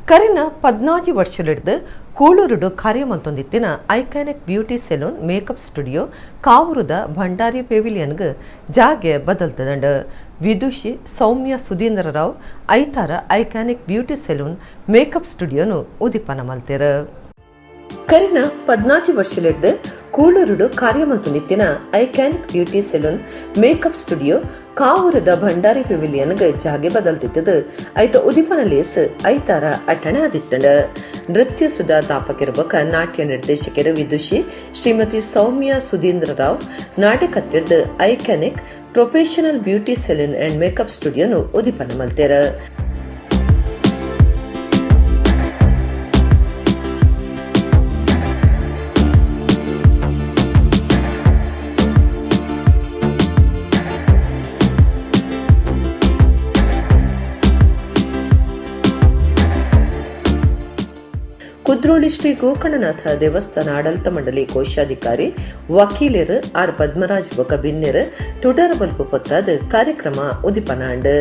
ಕರಿನ 14 ವರ್ಷಲಿಡ್ದು ಕೂಳೂರುಡು ಕಾರ್ಯಮಲ್ತೊಂದಿತ್ತಿನ iconic beauty salon makeup studio ಕಾವೂರುದ Bhandari ಪೆವಿಲಿಯನ್ಗ್ ಜಾಗೆ ಬದಲ್ತದಂಡು. ವಿದುಷಿ ಸೌಮ್ಯ ಸುಧೀಂದ್ರ ರಾವ್ ಐತಾರ ಐಕಾನಿಕ್ ಬ್ಯೂಟಿ ಸೆಲೂನ್ ಮೇಕಪ್ ಸ್ಟುಡಿಯೋನು ಉದಿಪನ ಮಲ್ತೆರು. ಕರಿನ 14 ವರ್ಷಲಿಡ್ದು ಕೂಳೂರುಡು ಕಾರ್ಯಮಲ್ತೊಂದಿತ್ತಿನ iconic beauty salon makeup studio ಕಾವೂರದ Bhandari ಪೆವಿಲಿಯನ್ಗ್ ಜಾಗೆ ಬದಲ್ತಿತ್ತದು. ಐತ ಉದಿಪನ ಲೇಸ್ ಐತಾರ ಅಟ್ಟಣೆ ಆದಿತ್ತಂಡ. ನೃತ್ಯ ಸುಧಾ ತಾಪಕಿರ್ಬಕ ನಾಟ್ಯ ನಿರ್ದೇಶಕರು ವಿದುಷಿ ಶ್ರೀಮತಿ ಸೌಮ್ಯ Sudhindra Rao ನಾಟಕತ್ತಿರ್ದು iconic professional beauty salon and makeup ಸ್ಟುಡಿಯೋನು ಉದಿಪನ ಮಲ್ತೇರ. ಕುದ್ರೋಳಿ ಶ್ರೀ ಗೋಕರ್ಣನಾಥ ದೇವಸ್ಥಾನ ಆಡಳಿತ ಮಂಡಳಿ ಕೋಶಾಧಿಕಾರಿ ವಕೀಲರು ಆರ್ ಪದ್ಮರಾಜ್ ಬೊಕ ಬಿನ್ನೆರ್ ತುಡರ ಬಲ್ಪು ಪೊತ್ತಾದ ಕಾರ್ಯಕ್ರಮ ಉದಿಪನಾಂಡ್.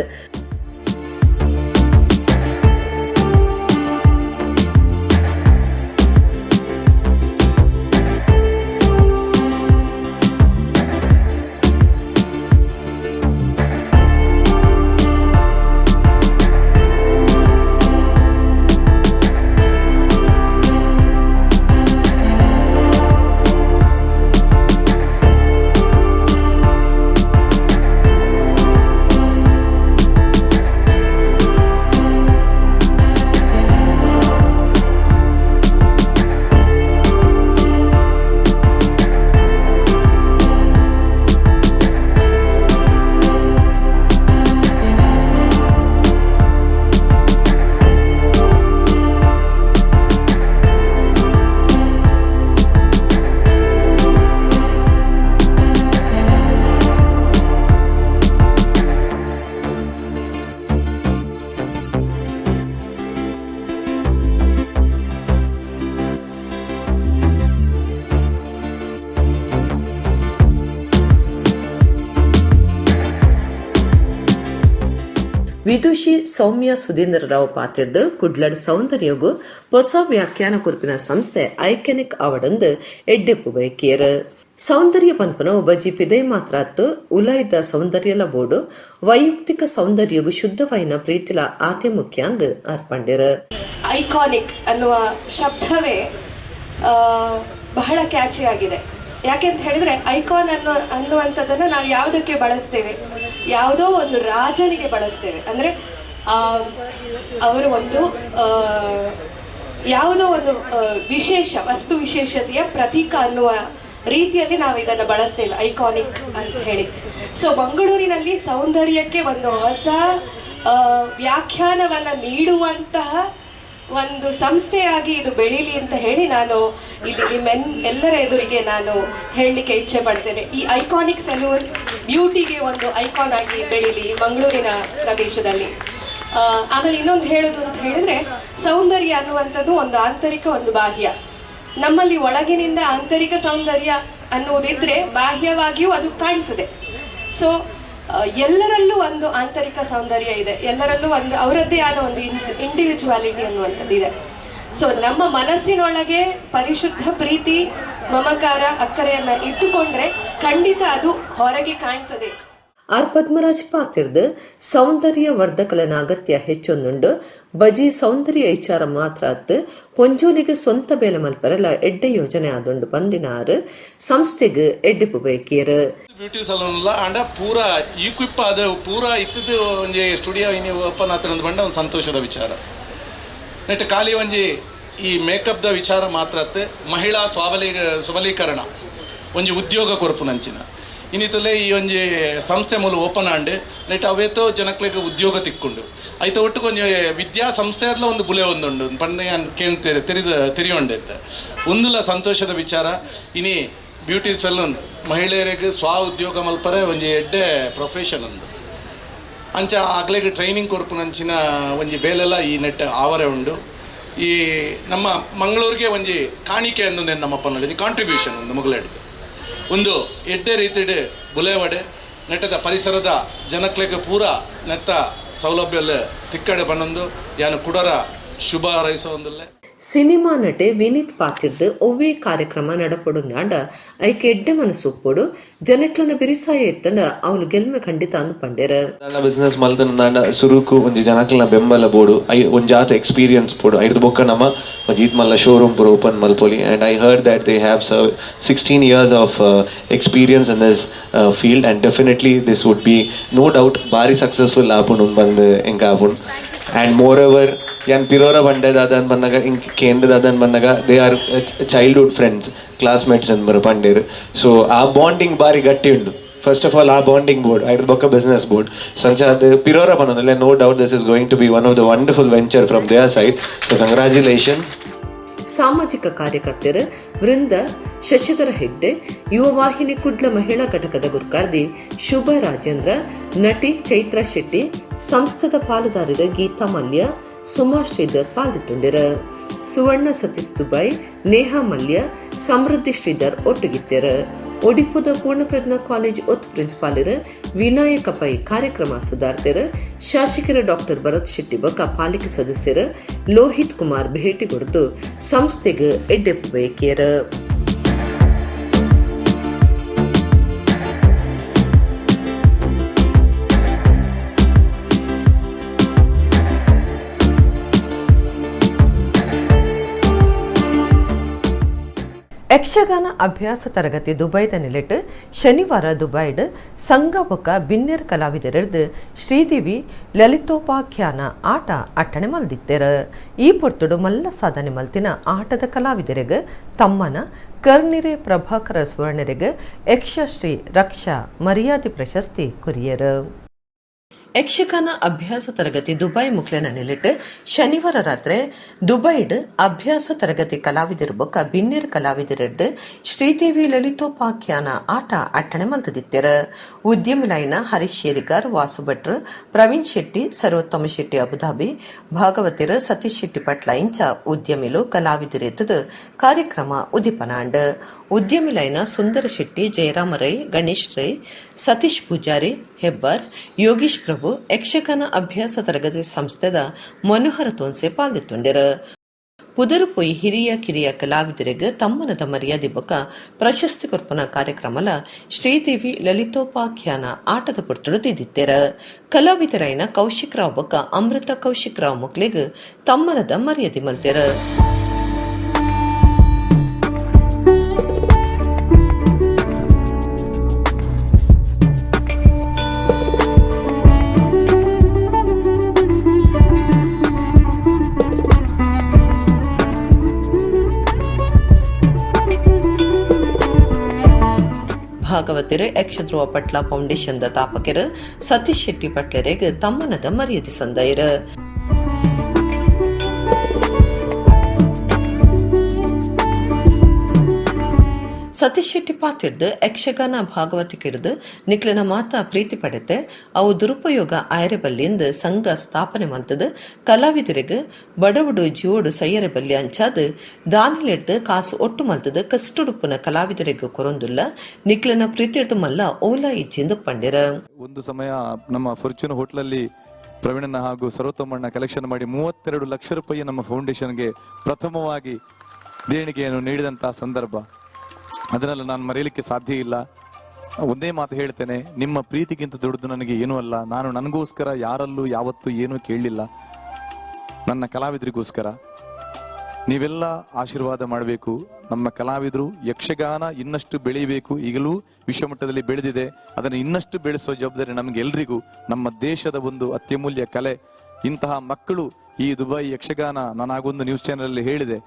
ವಿದುಷಿ ಸೌಮ್ಯ ಸುಧೀಂದ್ರ ರಾವ್ ಪಾತಿರ್ದು ಕುಡ್ಲಡ್ ಸೌಂದರ್ಯಗು ಹೊಸ ವ್ಯಾಖ್ಯಾನ ಕುರಿಪಿನ ಸಂಸ್ಥೆ ಐಕಾನಿಕ್ ಅವಡಂದು ಎಡ್ಡೆಪ್ಪು ಬಯಕಿಯರು. ಸೌಂದರ್ಯ ಪನ್ಪನ ಬಜಿ ಪಿದೈ ಮಾತ್ರ ಉಲಾಯ್ದ ಸೌಂದರ್ಯಲ ಬೋರ್ಡು ವೈಯಕ್ತಿಕ ಸೌಂದರ್ಯಗು ಶುದ್ಧವಾಯಿನ ಪ್ರೀತಿಲ ಆತೆ ಮುಖ್ಯ ಅಂದು ಅರ್ಪಂಡಿರು. ಐಕಾನಿಕ್ ಅನ್ನುವ ಶಬ್ದವೇ ಬಹಳ ಕ್ಯಾಚಿ ಆಗಿದೆ. ಯಾಕೆಂತ ಹೇಳಿದ್ರೆ ಐಕಾನ್ ಅನ್ನುವಂಥದ್ದನ್ನು ನಾವು ಯಾವುದಕ್ಕೆ ಬಳಸ್ತೇವೆ? ಯಾವುದೋ ಒಂದು ರಾಜನಿಗೆ ಬಳಸ್ತೇವೆ. ಅಂದರೆ ಅವರು ಒಂದು ಯಾವುದೋ ಒಂದು ವಿಶೇಷ ವಸ್ತು ವಿಶೇಷತೆಯ ಪ್ರತೀಕ ಅನ್ನುವ ರೀತಿಯಲ್ಲಿ ನಾವು ಇದನ್ನು ಬಳಸ್ತೇವೆ, ಐಕಾನಿಕ್ ಅಂತ ಹೇಳಿ. ಸೊ ಮಂಗಳೂರಿನಲ್ಲಿ ಸೌಂದರ್ಯಕ್ಕೆ ಒಂದು ಹೊಸ ವ್ಯಾಖ್ಯಾನವನ್ನು ನೀಡುವಂತಹ ಒಂದು ಸಂಸ್ಥೆಯಾಗಿ ಇದು ಬೆಳೀಲಿ ಅಂತ ಹೇಳಿ ನಾನು ಇಲ್ಲಿ ನಿಮ್ಮೆಲ್ಲರ ಎದುರಿಗೆ ನಾನು ಹೇಳಲಿಕ್ಕೆ ಇಚ್ಛೆ ಪಡ್ತೇನೆ. ಈ ಐಕಾನಿಕ್ ಸೆಲೂನ್ ಬ್ಯೂಟಿಗೆ ಒಂದು ಐಕಾನ್ ಆಗಿ ಬೆಳೀಲಿ ಮಂಗಳೂರಿನ ಪ್ರದೇಶದಲ್ಲಿ. ಆಮೇಲೆ ಇನ್ನೊಂದು ಹೇಳೋದು ಅಂತ ಹೇಳಿದ್ರೆ, ಸೌಂದರ್ಯ ಅನ್ನುವಂಥದ್ದು ಒಂದು ಆಂತರಿಕ ಒಂದು ಬಾಹ್ಯ. ನಮ್ಮಲ್ಲಿ ಒಳಗಿನಿಂದ ಆಂತರಿಕ ಸೌಂದರ್ಯ ಅನ್ನುವುದಿದ್ರೆ ಬಾಹ್ಯವಾಗಿಯೂ ಅದು ಕಾಣ್ತದೆ. ಸೊ ಎಲ್ಲರಲ್ಲೂ ಒಂದು ಆಂತರಿಕ ಸೌಂದರ್ಯ ಇದೆ, ಎಲ್ಲರಲ್ಲೂ ಒಂದು ಅವರದ್ದೇ ಆದ ಒಂದು ಇಂಡಿವಿಜುವಾಲಿಟಿ ಅನ್ನುವಂಥದ್ದು ಇದೆ. So ನಮ್ಮ ಮನಸ್ಸಿನೊಳಗೆ ಪರಿಶುದ್ಧ ಪ್ರೀತಿ, ಮಮಕಾರ, ಅಕ್ಕರೆಯನ್ನ ಇಟ್ಟುಕೊಂಡ್ರೆ ಖಂಡಿತ ಅದು ಹೊರಗೆ ಕಾಣ್ತದೆ. ಆರ್ ಪದ್ಮರಾಜ್ ಪಾತಿರ್ದು ಸೌಂದರ್ಯ ವರ್ಧಕಲನ ಅಗತ್ಯ ಹೆಚ್ಚೊಂದುಂಡು. ಬಜಿ ಸೌಂದರ್ಯ ವಿಚಾರ ಮಾತ್ರ ಅತ್ತು ಪೊಂಜೋಲಿಗೆ ಸ್ವಂತ ಬೇಲೆ ಮಲ್ಪರೆಲ್ಲ ಎಡ್ಡೆ ಯೋಜನೆ ಆದುಂಡು ಬಂದಿನಾರು ಸಂಸ್ಥೆಗೆ ಎಡ್ಡಿಪು ಬೇಕಿಯರು. ಬ್ಯೂಟಿ ಸಲೂನ್ ಆಂಡ ಪೂರಾ ಈಕ್ವಿಪ್ ಆದ ಪೂರಾ ಇತ್ತದು ಒಂಜಿ ಸ್ಟುಡಿಯೋ ಇನಿ ಓಪನ್ ಆತನಂದು ಬಂಡ ಒಂದು ಸಂತೋಷದ ವಿಚಾರ. ನೆಟ್ ಖಾಲಿ ಒಂಜಿ ಈ ಮೇಕಪ್ದ ವಿಚಾರ ಮಾತ್ರ ಅತ್ತು ಮಹಿಳಾ ಸಬಲೀಕರಣ ಒಂಜಿ ಉದ್ಯೋಗ ಕೊರಪುನಂಚಿನ ಇನ್ನಿತಲೇ ಈ ಒಂಜಿ ಸಂಸ್ಥೆ ಮೂಲ ಓಪನ್ ಆಂಡ್ ನೆಟ್ ಅವೇತೋ ಜನಕ್ಲೆಗ್ ಉದ್ಯೋಗ ತಿಕ್ಕೊಂಡು ಐತ ಒಟ್ಟು ಒಂಜಿ ವಿದ್ಯಾ ಸಂಸ್ಥೆ ಆದ್ಲ ಒಂದು ಬುಲೆ ಒಂದುಂಡು ಪಂಡ ಕೇಳ್ತೇರೆ ತೆರಿಯೊಂಡೈತೆ ಒಂದುಲ ಸಂತೋಷದ ವಿಚಾರ. ಇನಿ ಬ್ಯೂಟಿ ಸೆಲೂನ್ ಮಹಿಳೆಯರಿಗೆ ಸ್ವ ಉದ್ಯೋಗ ಮಲ್ಪರೆ ಒಂಜಿ ಎಡ್ಡೆ ಪ್ರೊಫೆಷನ್ ಒಂದು ಅಂಚ ಆಗ್ಲೆಗ್ ಟ್ರೈನಿಂಗ್ ಕೊರ್ಪುನಂಚಿನ ಒಂಜಿ ಬೇಲೆಲ್ಲ ಈ ನೆಟ್ ಆವರೆ ಉಂಡು. ಈ ನಮ್ಮ ಮಂಗಳೂರಿಗೆ ಒಂಜಿ ಕಾಣಿಕೆ ಅಂದು ನಮ್ಮಪ್ಪನಲ್ಲಿ ಕಾಂಟ್ರಿಬ್ಯೂಷನ್ ಒಂದು ಮುಗಲೆಡ್ದು ಒಂದು ಎಡ್ಡೆ ರೀತಿಡೆ ಬುಲೆವಡೆ ನೆಟ್ಟದ ಪರಿಸರದ ಜನಕ್ಲೆಗ್ ಪೂರ ನೆತ್ತ ಸೌಲಭ್ಯ ತಿಕ್ಕಡೆ ಬನ್ನೊಂದು ಯಾನು ಕುಡರ ಶುಭ ಹಾರೈಸೋ ಒಂದಲ್ಲೇ. ಸಿನಿಮಾ ನಟೆ ವಿನೀತ್ ಪಾತಿರ್ದು ಒವ್ವೇ ಕಾರ್ಯಕ್ರಮ ನಡಪಡುಂದಾಂಡ ಐಕೆ ಎಡ್ಡೆ ಮನಸ್ಸು ಒಪ್ಪೋಡು ಜನಕ್ಲನ ಬಿರಿಸಾಯ ಎತ್ತಂಡ ಅವನು ಗೆಲ್ಮೆ ಖಂಡಿತ ಅಂದು ಪಂಡೇರ. ಬಿಸ್ನೆಸ್ ಮಲ್ತನ ಸುರುಕು ಒಂಜಿ ಜನಕ್ಲನ ಬೆಂಬಲ ಬೋಡು I ಒಂಜಾತ ಎಕ್ಸ್ಪೀರಿಯನ್ಸ್ ಬೋಡು ಐದು ಬೊಕ್ಕ ನಮ್ಮ ಒಂಜಿ ಈತ್ ಮಲ್ಲ ಶೋರೂಮ್ ಪೂರ ಓಪನ್ ಮಲ್ಪೊಲಿ. And I heard that they have 16 years of experience in this field and definitely this would be no doubt ಬಾರಿ ಸಕ್ಸಸ್ಫುಲ್ ಆಪುಂಡು ಬಂದು ಎಂಕ ಆಪುಂಡು. And more over ಯಾನ್ ಪಿರೋರ ಬಂಡೆ ದಾದನ್ ಬಂದಾಗ ಇಂಕ್ ಕೇಂದ್ರ ದಾದನ್ ಬಂದಾಗ they are childhood friends classmates ಅಂದ್ ಬರ ಪಂಡೇರು. ಸೊ ಆ ಬಾಂಡಿಂಗ್ ಬಾರಿ ಗಟ್ಟಿ ಉಂಡು. First of all ಆ ಬಾಂಡಿಂಗ್ ಬೋರ್ಡ್ ಐದು ಬೊಕ್ಕ business board. So ಅಂಚ ಅದು ಪಿರೋರ ಬಂದಲ್ಲ no doubt this is going to be one of the wonderful venture from their side. So congratulations. ಸಾಮಾಜಿಕ ಕಾರ್ಯಕರ್ತರು ವೃಂದ ಶಶಿಧರ ಹೆಗ್ಡೆ, ಯುವವಾಹಿನಿ ಕುಡ್ಲ ಮಹಿಳಾ ಘಟಕದ ಗುರ್ಕಾರ್ದಿ ಶುಭ ರಾಜೇಂದ್ರ, ನಟಿ ಚೈತ್ರಾ ಶೆಟ್ಟಿ, ಸಂಸ್ಥೆದ ಪಾಲುದಾರರು ಗೀತಾ ಮಲ್ಯ, ಸುಮಾ ಶ್ರೀಧರ್ ಪಾಲ್ಗೊಂಡಿರ. ಸುವರ್ಣ ಸತೀಶ್ ದುಬೈ, ನೇಹಾ ಮಲ್ಯ, ಸಮೃದ್ಧಿ ಶ್ರೀಧರ್ ಒಟ್ಟುಗಿತ್ತೆರ. ಒಡಿಪುದ ಪೂರ್ಣಪ್ರಜ್ಞಾ ಕಾಲೇಜ್ ಒತ್ತು ಪ್ರಿನ್ಸಿಪಾಲರು ವಿನಾಯಕ ಪೈ ಕಾರ್ಯಕ್ರಮ ಸುಧಾರ್ತೆರ್. ಶಾಸಕರ ಡಾಕ್ಟರ್ ಭರತ್ ಶೆಟ್ಟಿ ಬೊಕ್ಕ ಪಾಲಿಕೆ ಸದಸ್ಯರು ಲೋಹಿತ್ ಕುಮಾರ್ ಭೇಟಿ ಕೊಡ್ದು ಸಂಸ್ಥೆಗೆ ಎಡ್ಡೆಪ್ಪು ಬಯಕಿಯರ್. ಯಕ್ಷಗಾನ ಅಭ್ಯಾಸ ತರಗತಿ ದುಬೈದ ನೆಲೆಟ್ ಶನಿವಾರ ದುಬೈಡ್ ಸಂಘ ಬೊಕ್ಕ ಬಿನ್ನೆರ್ ಕಲಾವಿದರದು ಶ್ರೀದೇವಿ ಲಲಿತೋಪಾಖ್ಯಾನ ಆಟ ಅಟ್ಟಣೆ ಮಲ್ದಿತ್ತೆರ್. ಈ ಪೊರ್ತುಡು ಮಲ್ಲ ಸಾಧನೆ ಮಲ್ತಿನ ಆಟದ ಕಲಾವಿದರಿಗೆ ತಮ್ಮನ ಕರ್ನಿರೆ ಪ್ರಭಾಕರ ಸುವರ್ಣರಿಗೆ ಯಕ್ಷಶ್ರೀ ರಕ್ಷಾ ಮರ್ಯಾದೆ ಪ್ರಶಸ್ತಿ ಕೊರಿಯರ್. ಯಕ್ಷಗಾನ ಅಭ್ಯಾಸ ತರಗತಿ ದುಬೈ ಮುಕ್ಲೆನ ನೆಲೆಟ್ ಶನಿವಾರ ರಾತ್ರಿ ದುಬೈಡ್ ಅಭ್ಯಾಸ ತರಗತಿ ಕಲಾವಿದರು ಬೊಕ್ಕ ಬಿನ್ನೆರ್ ಕಲಾವಿದರದ್ದು ಶ್ರೀದೇವಿ ಲಲಿತೋಪಾಖ್ಯಾನ ಆಟ ಅಟ್ಟಣೆ ಮಲ್ತದಿತ್ತೆರ್. ಉದ್ಯಮಿ ಲೈನ ಹರೀಶ್ ಶೇರಿಗಾರ್, ವಾಸು ಭಟ್ರು, ಪ್ರವೀಣ್ ಶೆಟ್ಟಿ, ಸರ್ವೋತ್ತಮ ಶೆಟ್ಟಿ ಅಬುಧಾಬಿ, ಭಾಗವತಿರು ಸತೀಶ್ ಶೆಟ್ಟಿ ಪಟ್ಲ ಇಂಚ ಉದ್ಯಮಿಲು ಕಲಾವಿದರೆತ್ತದ ಕಾರ್ಯಕ್ರಮ ಉದಿಪನಾಂಡ್. ಉದ್ಯಮಿ ಲೈನ ಸುಂದರ ಶೆಟ್ಟಿ, ಜಯರಾಮ ರೈ, ಗಣೇಶ್ ರೈ, ಸತೀಶ್ ಪೂಜಾರಿ ಹೆಬ್ಬಾರ್, ಯೋಗೀಶ್ ಪ್ರಭು, ಯಕ್ಷಗಾನ ಅಭ್ಯಾಸ ತರಗತಿ ಸಂಸ್ಥೆದ ಮನೋಹರ ತೋನ್ಸೆ ಪಾಲ್ದಿತ್ತುಂಡೆರ್. ಪುದರುಪೊಯ್ ಹಿರಿಯ ಕಿರಿಯ ಕಲಾವಿದರಿಗೆ ತಮ್ಮನದ ಮರ್ಯಾದೆ ಬೊಕ್ಕ ಪ್ರಶಸ್ತಿ ಕೊರ್ಪುನ ಕಾರ್ಯಕ್ರಮಲ ಶ್ರೀದೇವಿ ಲಲಿತೋಪಾಖ್ಯಾನ ಆಟದ ಪೊರ್ತುಡು ದಿದಿತ್ತೆರ್. ಕಲಾವಿದರಾಯಿನ ಕೌಶಿಕ್ ರಾವ್ ಬೊಕ್ಕ ಅಮೃತ ಕೌಶಿಕ್ ರಾವ್ ಮೊಕ್ಲೆಗ್ ತಮ್ಮನದ ಮರ್ಯಾದೆ ಮಲ್ತೆರ್. ಭಾಗವತಿರು ಯಕ್ಷಧ್ರುವ ಪಟ್ಲ ಫೌಂಡೇಶನ್ the ತಾಪಕರು ಸತೀಶ್ ಶೆಟ್ಟಿ ಪಟ್ಲರೆಗ್ ತಮ್ಮನದ ಮರ್ಯಾದೆ ಸಂದೈರ್. ಸತೀಶ್ ಶೆಟ್ಟಿ ಪಾತಿರ್ದು ಯಕ್ಷಗಾನ ಭಾಗವತಿಕಿಡ್ದು ನಿಕ್ಲೆನ ಮಾತಾ ಪ್ರೀತಿ ಪಡೆತೆ ಅವು ದುರುಪಯೋಗ ಆಯರೆ ಬಲ್ಲಿಂದು ಸಂಘ ಸ್ಥಾಪನೆ ಮಲ್ತದು ಕಲಾವಿದರಿಗೆ ಬಡವಡು ಜೀವಡು ಸೈಯರೆ ಬಲ್ಲಿ ಅಂಚಾದು ದಾನಿಲೆಡ್ದು ಕಾಸು ಒಟ್ಟು ಮಲ್ತದು ಕಷ್ಟುಡುಪ್ಪುನ ಕಲಾವಿದರಿಗೆ ಕೊರೊಂದುಲ್ಲ ನಿಕ್ಲೆನ ಪ್ರೀತಿಡ್ದು ಮಲ್ಲ ಓಲಾ ಇಜ್ಜಿಂದು ಪಂಡಿರ. ಒಂದು ಸಮಯ ನಮ್ಮ ಫಾರ್ಚೂನ್ ಹೋಟ್ಲಲ್ಲಿ ಪ್ರವೀಣನ ಹಾಗೂ ಸರ್ವೋತ್ತಮಣ್ಣ ಕಲೆಕ್ಷನ್ ಮಾಡಿ 32 ಲಕ್ಷ ರೂಪಾಯಿ ನಮ್ಮ ಫೌಂಡೇಶನ್ಗೆ ಪ್ರಥಮವಾಗಿ ದೇಣಿಗೆಯನ್ನು ನೀಡಿದಂತಹ ಸಂದರ್ಭ ಅದನ್ನೆಲ್ಲ ನಾನು ಮರೆಯಲಿಕ್ಕೆ ಸಾಧ್ಯ ಇಲ್ಲ. ಒಂದೇ ಮಾತು ಹೇಳ್ತೇನೆ, ನಿಮ್ಮ ಪ್ರೀತಿಗಿಂತ ದೊಡ್ಡದು ನನಗೆ ಏನೂ ಅಲ್ಲ. ನಾನು ನನಗೋಸ್ಕರ ಯಾರಲ್ಲೂ ಯಾವತ್ತೂ ಏನೂ ಕೇಳಲಿಲ್ಲ, ನನ್ನ ಕಲಾವಿದರಿಗೋಸ್ಕರ. ನೀವೆಲ್ಲ ಆಶೀರ್ವಾದ ಮಾಡಬೇಕು. ನಮ್ಮ ಕಲಾವಿದರು ಯಕ್ಷಗಾನ ಇನ್ನಷ್ಟು ಬೆಳೀಬೇಕು. ಈಗಲೂ ವಿಶ್ವಮಟ್ಟದಲ್ಲಿ ಬೆಳೆದಿದೆ, ಅದನ್ನು ಇನ್ನಷ್ಟು ಬೆಳೆಸುವ ಜವಾಬ್ದಾರಿ ನಮಗೆಲ್ಲರಿಗೂ. ನಮ್ಮ ದೇಶದ ಒಂದು ಅತ್ಯಮೂಲ್ಯ ಕಲೆ. ಇಂತಹ ಮಕ್ಕಳು ಈ ದುಬೈ ಯಕ್ಷಗಾನ, ನಾನಾಗೊಂದು ನ್ಯೂಸ್ ಚಾನೆಲ್ ಹೇಳಿದೆ,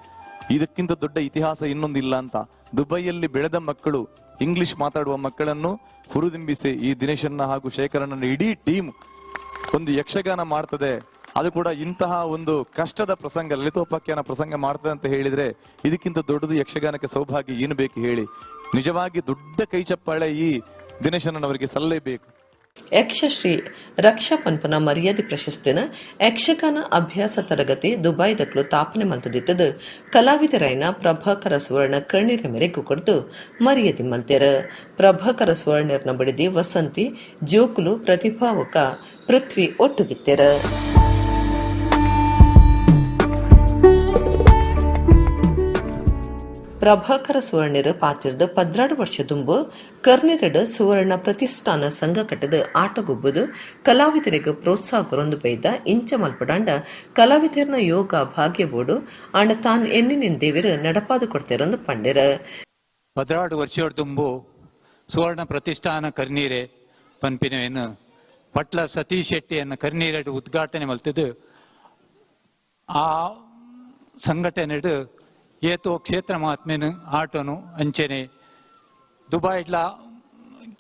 ಇದಕ್ಕಿಂತ ದೊಡ್ಡ ಇತಿಹಾಸ ಇನ್ನೊಂದಿಲ್ಲ ಅಂತ. ದುಬೈಯಲ್ಲಿ ಬೆಳೆದ ಮಕ್ಕಳು, ಇಂಗ್ಲಿಷ್ ಮಾತಾಡುವ ಮಕ್ಕಳನ್ನು ಹುರಿದುಂಬಿಸಿ ಈ ದಿನೇಶನ್ನ ಹಾಗೂ ಶೇಖರಣ್ಣನ ಇಡೀ ಟೀಮ್ ಒಂದು ಯಕ್ಷಗಾನ ಮಾಡ್ತದೆ. ಅದು ಕೂಡ ಇಂತಹ ಒಂದು ಕಷ್ಟದ ಪ್ರಸಂಗ, ಲಲಿತೋಪಾಖ್ಯಾನ ಪ್ರಸಂಗ ಮಾಡ್ತದೆ ಅಂತ ಹೇಳಿದ್ರೆ ಇದಕ್ಕಿಂತ ದೊಡ್ಡದು ಯಕ್ಷಗಾನಕ್ಕೆ ಸೌಭಾಗ್ಯ ಏನು ಬೇಕು ಹೇಳಿ. ನಿಜವಾಗಿ ದೊಡ್ಡ ಕೈ ಚಪ್ಪಾಳೆ ಈ ದಿನೇಶಣ್ಣನವರಿಗೆ ಸಲ್ಲಲೇಬೇಕು. ಯಕ್ಷಶ್ರೀ ರಕ್ಷಾ ಪನ್ಪನ ಮರ್ಯಾದೆ ಪ್ರಶಸ್ತಿನ ಯಕ್ಷಗಾನ ಅಭ್ಯಾಸ ತರಗತಿ ದುಬೈದಕ್ಲು ತಾಪನೆ ಮಲ್ತದಿತ್ತದು ಕಲಾವಿದರಾಯನ ಪ್ರಭಾಕರ ಸುವರ್ಣ ಕರ್ಣಿರ ಮೇರೆಗೂ ಕೊಡ್ದು ಮರ್ಯಾದೆ ಮಲ್ತೆರ. ಪ್ರಭಾಕರ ಸುವರ್ಣರ್ನ ಬಡಿದಿ ವಸಂತಿ ಜೋಕುಲು ಪ್ರತಿಭಾವಕ ಪೃಥ್ವಿ ಒಟ್ಟುಗಿತ್ತೆರ. ಪ್ರಭಾಕರ ಸುವರ್ಣರ ಪಾತ್ರದ 12 ವರ್ಷ ದುಂಬು ಕರ್ನಿರಡು ಸುವರ್ಣ ಪ್ರತಿಷ್ಠಾನ ಸಂಘ ಕಟ್ಟದ ಆಟಗೊಬ್ಬದು ಕಲಾವಿದರಿಗೆ ಪ್ರೋತ್ಸಾಹ ಕೊರೊಂದು ಬೈದ ಇಂಚ ಮಲ್ಪಡಾಂಡ ಕಲಾವಿದರನ ಯೋಗ ಭಾಗ್ಯ ಬೋಡು ಆಂಡ ತಾನ್ ಎನ್ನಿನ ದೇವಿರ ನಡಪಾದು ಕೊಡ್ತೇರೊಂದು ಪಂಡೆರ. 12 ವರ್ಷ ದುಂಬು ಸುವರ್ಣ ಪ್ರತಿಷ್ಠಾನ ಕರ್ನೀರೆ ಪನ್ಪಿನವೇನು ಪಟ್ಲ ಸತೀಶ್ ಶೆಟ್ಟಿಯನ್ನು ಕರ್ನೀರಡು ಉದ್ಘಾಟನೆ ಮಲ್ತದ್ದು. ಆ ಸಂಘಟನೆಡು ಏತೋ ಕ್ಷೇತ್ರ ಮಹಾತ್ಮೆನು ಆಟನು ಅಂಚೆನೆ ದುಬೈಡ್ಲ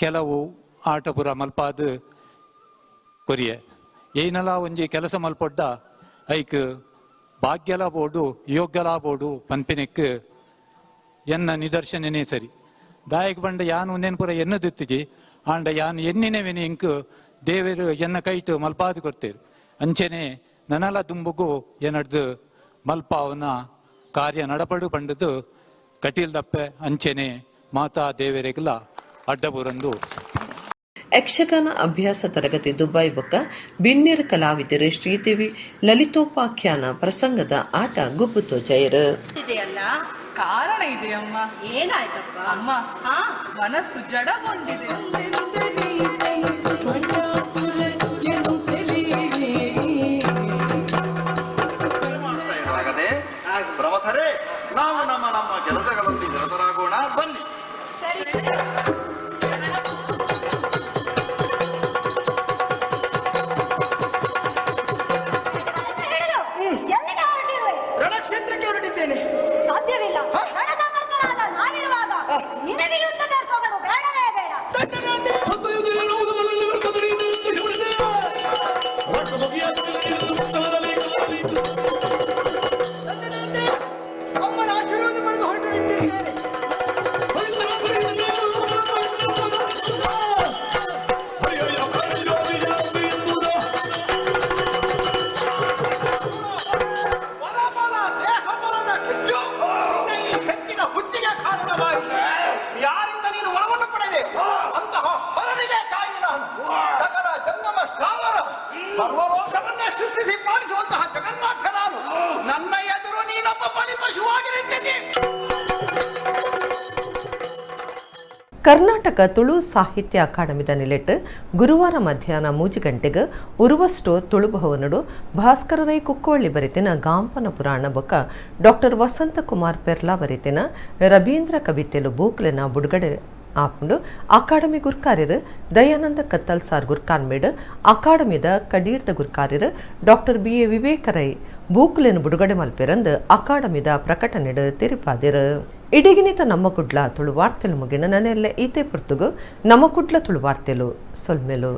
ಕೆಲವು ಆಟಪುರ ಮಲ್ಪಾದ ಕೊರಿಯೆ ಏನಲ ಒಂಜಿ ಕೆಲಸ ಮಲ್ಪೊಡ್ಡ ಐಕ್ ಭಾಗ್ಯಲ ಬೋಡು ಯೋಗ್ಯಲ ಬೋಡು ಪನ್ಪಿನೆಕ್ ಎನ್ನ ನಿದರ್ಶನನೇ ಸರಿ. ದಾಯಕ್ ಬಂಡ ಯಾನ್ ಒಂದೇನು ಪುರ ಎನ್ನದಿತ್ತಿಜಿ ಆಂಡ ಯಾನ್ ಎನ್ನಿನವೆನಿ ಇಂಕ್ ದೇವರು ಎನ್ನ ಕೈಟು ಮಲ್ಪಾದು ಕೊಡ್ತೇರು. ಅಂಚೆನೆ ನನಲ ದುಂಬುಗು ಏನಡ್ದು ಮಲ್ಪಾವನ ಕಾರ್ಯ ನಡಪಡು ಪಂಡದು ಕಟೀಲ್ ದಪ್ಪೆ ಅಂಚೆನೆ ಮಾತಾ ದೇವರಿಗೆಲ್ಲ ಅಡ್ಡಬುರಂದು. ಯಕ್ಷಗಾನ ಅಭ್ಯಾಸ ತರಗತಿ ದುಬೈ ಬೊಕ್ಕ ಬಿನ್ನೆರ ಕಲಾವಿದರು ಶ್ರೀದೇವಿ ಲಲಿತೋಪಾಖ್ಯಾನ ಪ್ರಸಂಗದ ಆಟ ಗುಬ್ಬುತೋ ಜಯರು. ಇದೆಯಲ್ಲ ಕಾರಣ ಇದೆಯಮ್ಮ. ಏನಾಯ್ತಪ್ಪ ಅಮ್ಮ? ಮನಸ್ಸು ಜಡಗೊಂಡಿದೆ. ಪ್ರಮಥರೇ, ನಾವು ನಮ್ಮ ನಮ್ಮ ಕೆಲಸಗಳಲ್ಲಿ ನಿರತರಾಗೋಣ ಬನ್ನಿ. ರಣಕ್ಷೇತ್ರಕ್ಕೆ ಹೊರಟಿದ್ದೇನೆ. ಸಾಧ್ಯವಿಲ್ಲ. ರಣಸಮರ್ಥರಾದ ನಾವಿರುವಾಗ ನಿನಗೆ ಯುದ್ಧದ ಸೊಗಡು ಬೇಡವೇ ಬೇಡ. ಅಮ್ಮನ ಆಶೀರ್ವಾದ ಪಡೆದು ಹೊರಟು ನಿಂತಿದ್ದೇನೆ. ವರಬಲ ದೇಹಬಲದ ಕಿಚ್ಚು ನಿನ್ನ ಈ ಹೆಚ್ಚಿನ ಹುಚ್ಚಿಗೆ ಕಾರಣವಾಯಿತು. ಯಾರಿಂದ ನೀನು ವರವನ್ನು ಪಡೆದೆ ಅಂತಹ ಹೊರನಿಗೆ ತಾಯಿ ನಾನು. ಸಕಲ ಜಂಗಮ ಸ್ಥಾವರ ಸರ್ವಲೋಕವನ್ನೇ ಸೃಷ್ಟಿಸಿ ಪಾಲಿಸುವಂತಹ ಜಗನ್ನಾಥ ನಾನು. ನನ್ನ ಎದುರು ನೀನೊಬ್ಬ ಬಲಿ ಪಶುವಾಗಿ ನಿಂತಿದ್ದೆ. ಕರ್ನಾಟಕ ತುಳು ಸಾಹಿತ್ಯ ಅಕಾಡೆಮಿದ ನಿಲೆಟ್ ಗುರುವಾರ ಮಧ್ಯಾಹ್ನ 3 ಗಂಟೆಗೆ ಉರುವಸ್ಟೋ ತುಳು ಭವನಡು ಭಾಸ್ಕರ ರೈ ಕುಕ್ಕೋಳ್ಳಿ ಬರಿತಿನ ಗಾಂಪನ ಪುರಾಣ ಬೊಕ್ಕ ಡಾಕ್ಟರ್ ವಸಂತಕುಮಾರ್ ಪೆರ್ಲಾ ಬರಿತಿನ ರವೀಂದ್ರ ಕವಿತೆಲು ಬೂಕ್ಲೆನ ಬುಡುಗಡೆ ಆಪುಂಡು. ಅಕಾಡೆಮಿ ಗುರ್ಕಾರ್ಯರು ದಯಾನಂದ ಕತ್ತಲ್ ಸಾರ್ ಗುರ್ಕಾರ್ಮೇಡ್, ಅಕಾಡೆಮಿದ ಕಡೀರ್ದ ಗುರ್ಕಾರ್ಯರು doctor B A Viveka Rai ಬೂಕ್ಲೆನ್ ಬುಡುಗಡೆ ಮಲ್ಪೆರಂದು ಅಕಾಡೆಮಿದ ಪ್ರಕಟಣೆಡು ತೆರಿಪಾದಿರು. ಇಡೀಗಿನಿತ ನಮ್ಮ ಕುಡ್ಲ ತುಳು ವಾರ್ತೆಲು ಮುಗಿನ ನನ್ನೆಲ್ಲ ಈತೆ ಪುರ್ತುಗು ನಮ್ಮ ಕುಡ್ಲ ತುಳು ವಾರ್ತೆಲು ಸೊಲ್ಮೆಲು.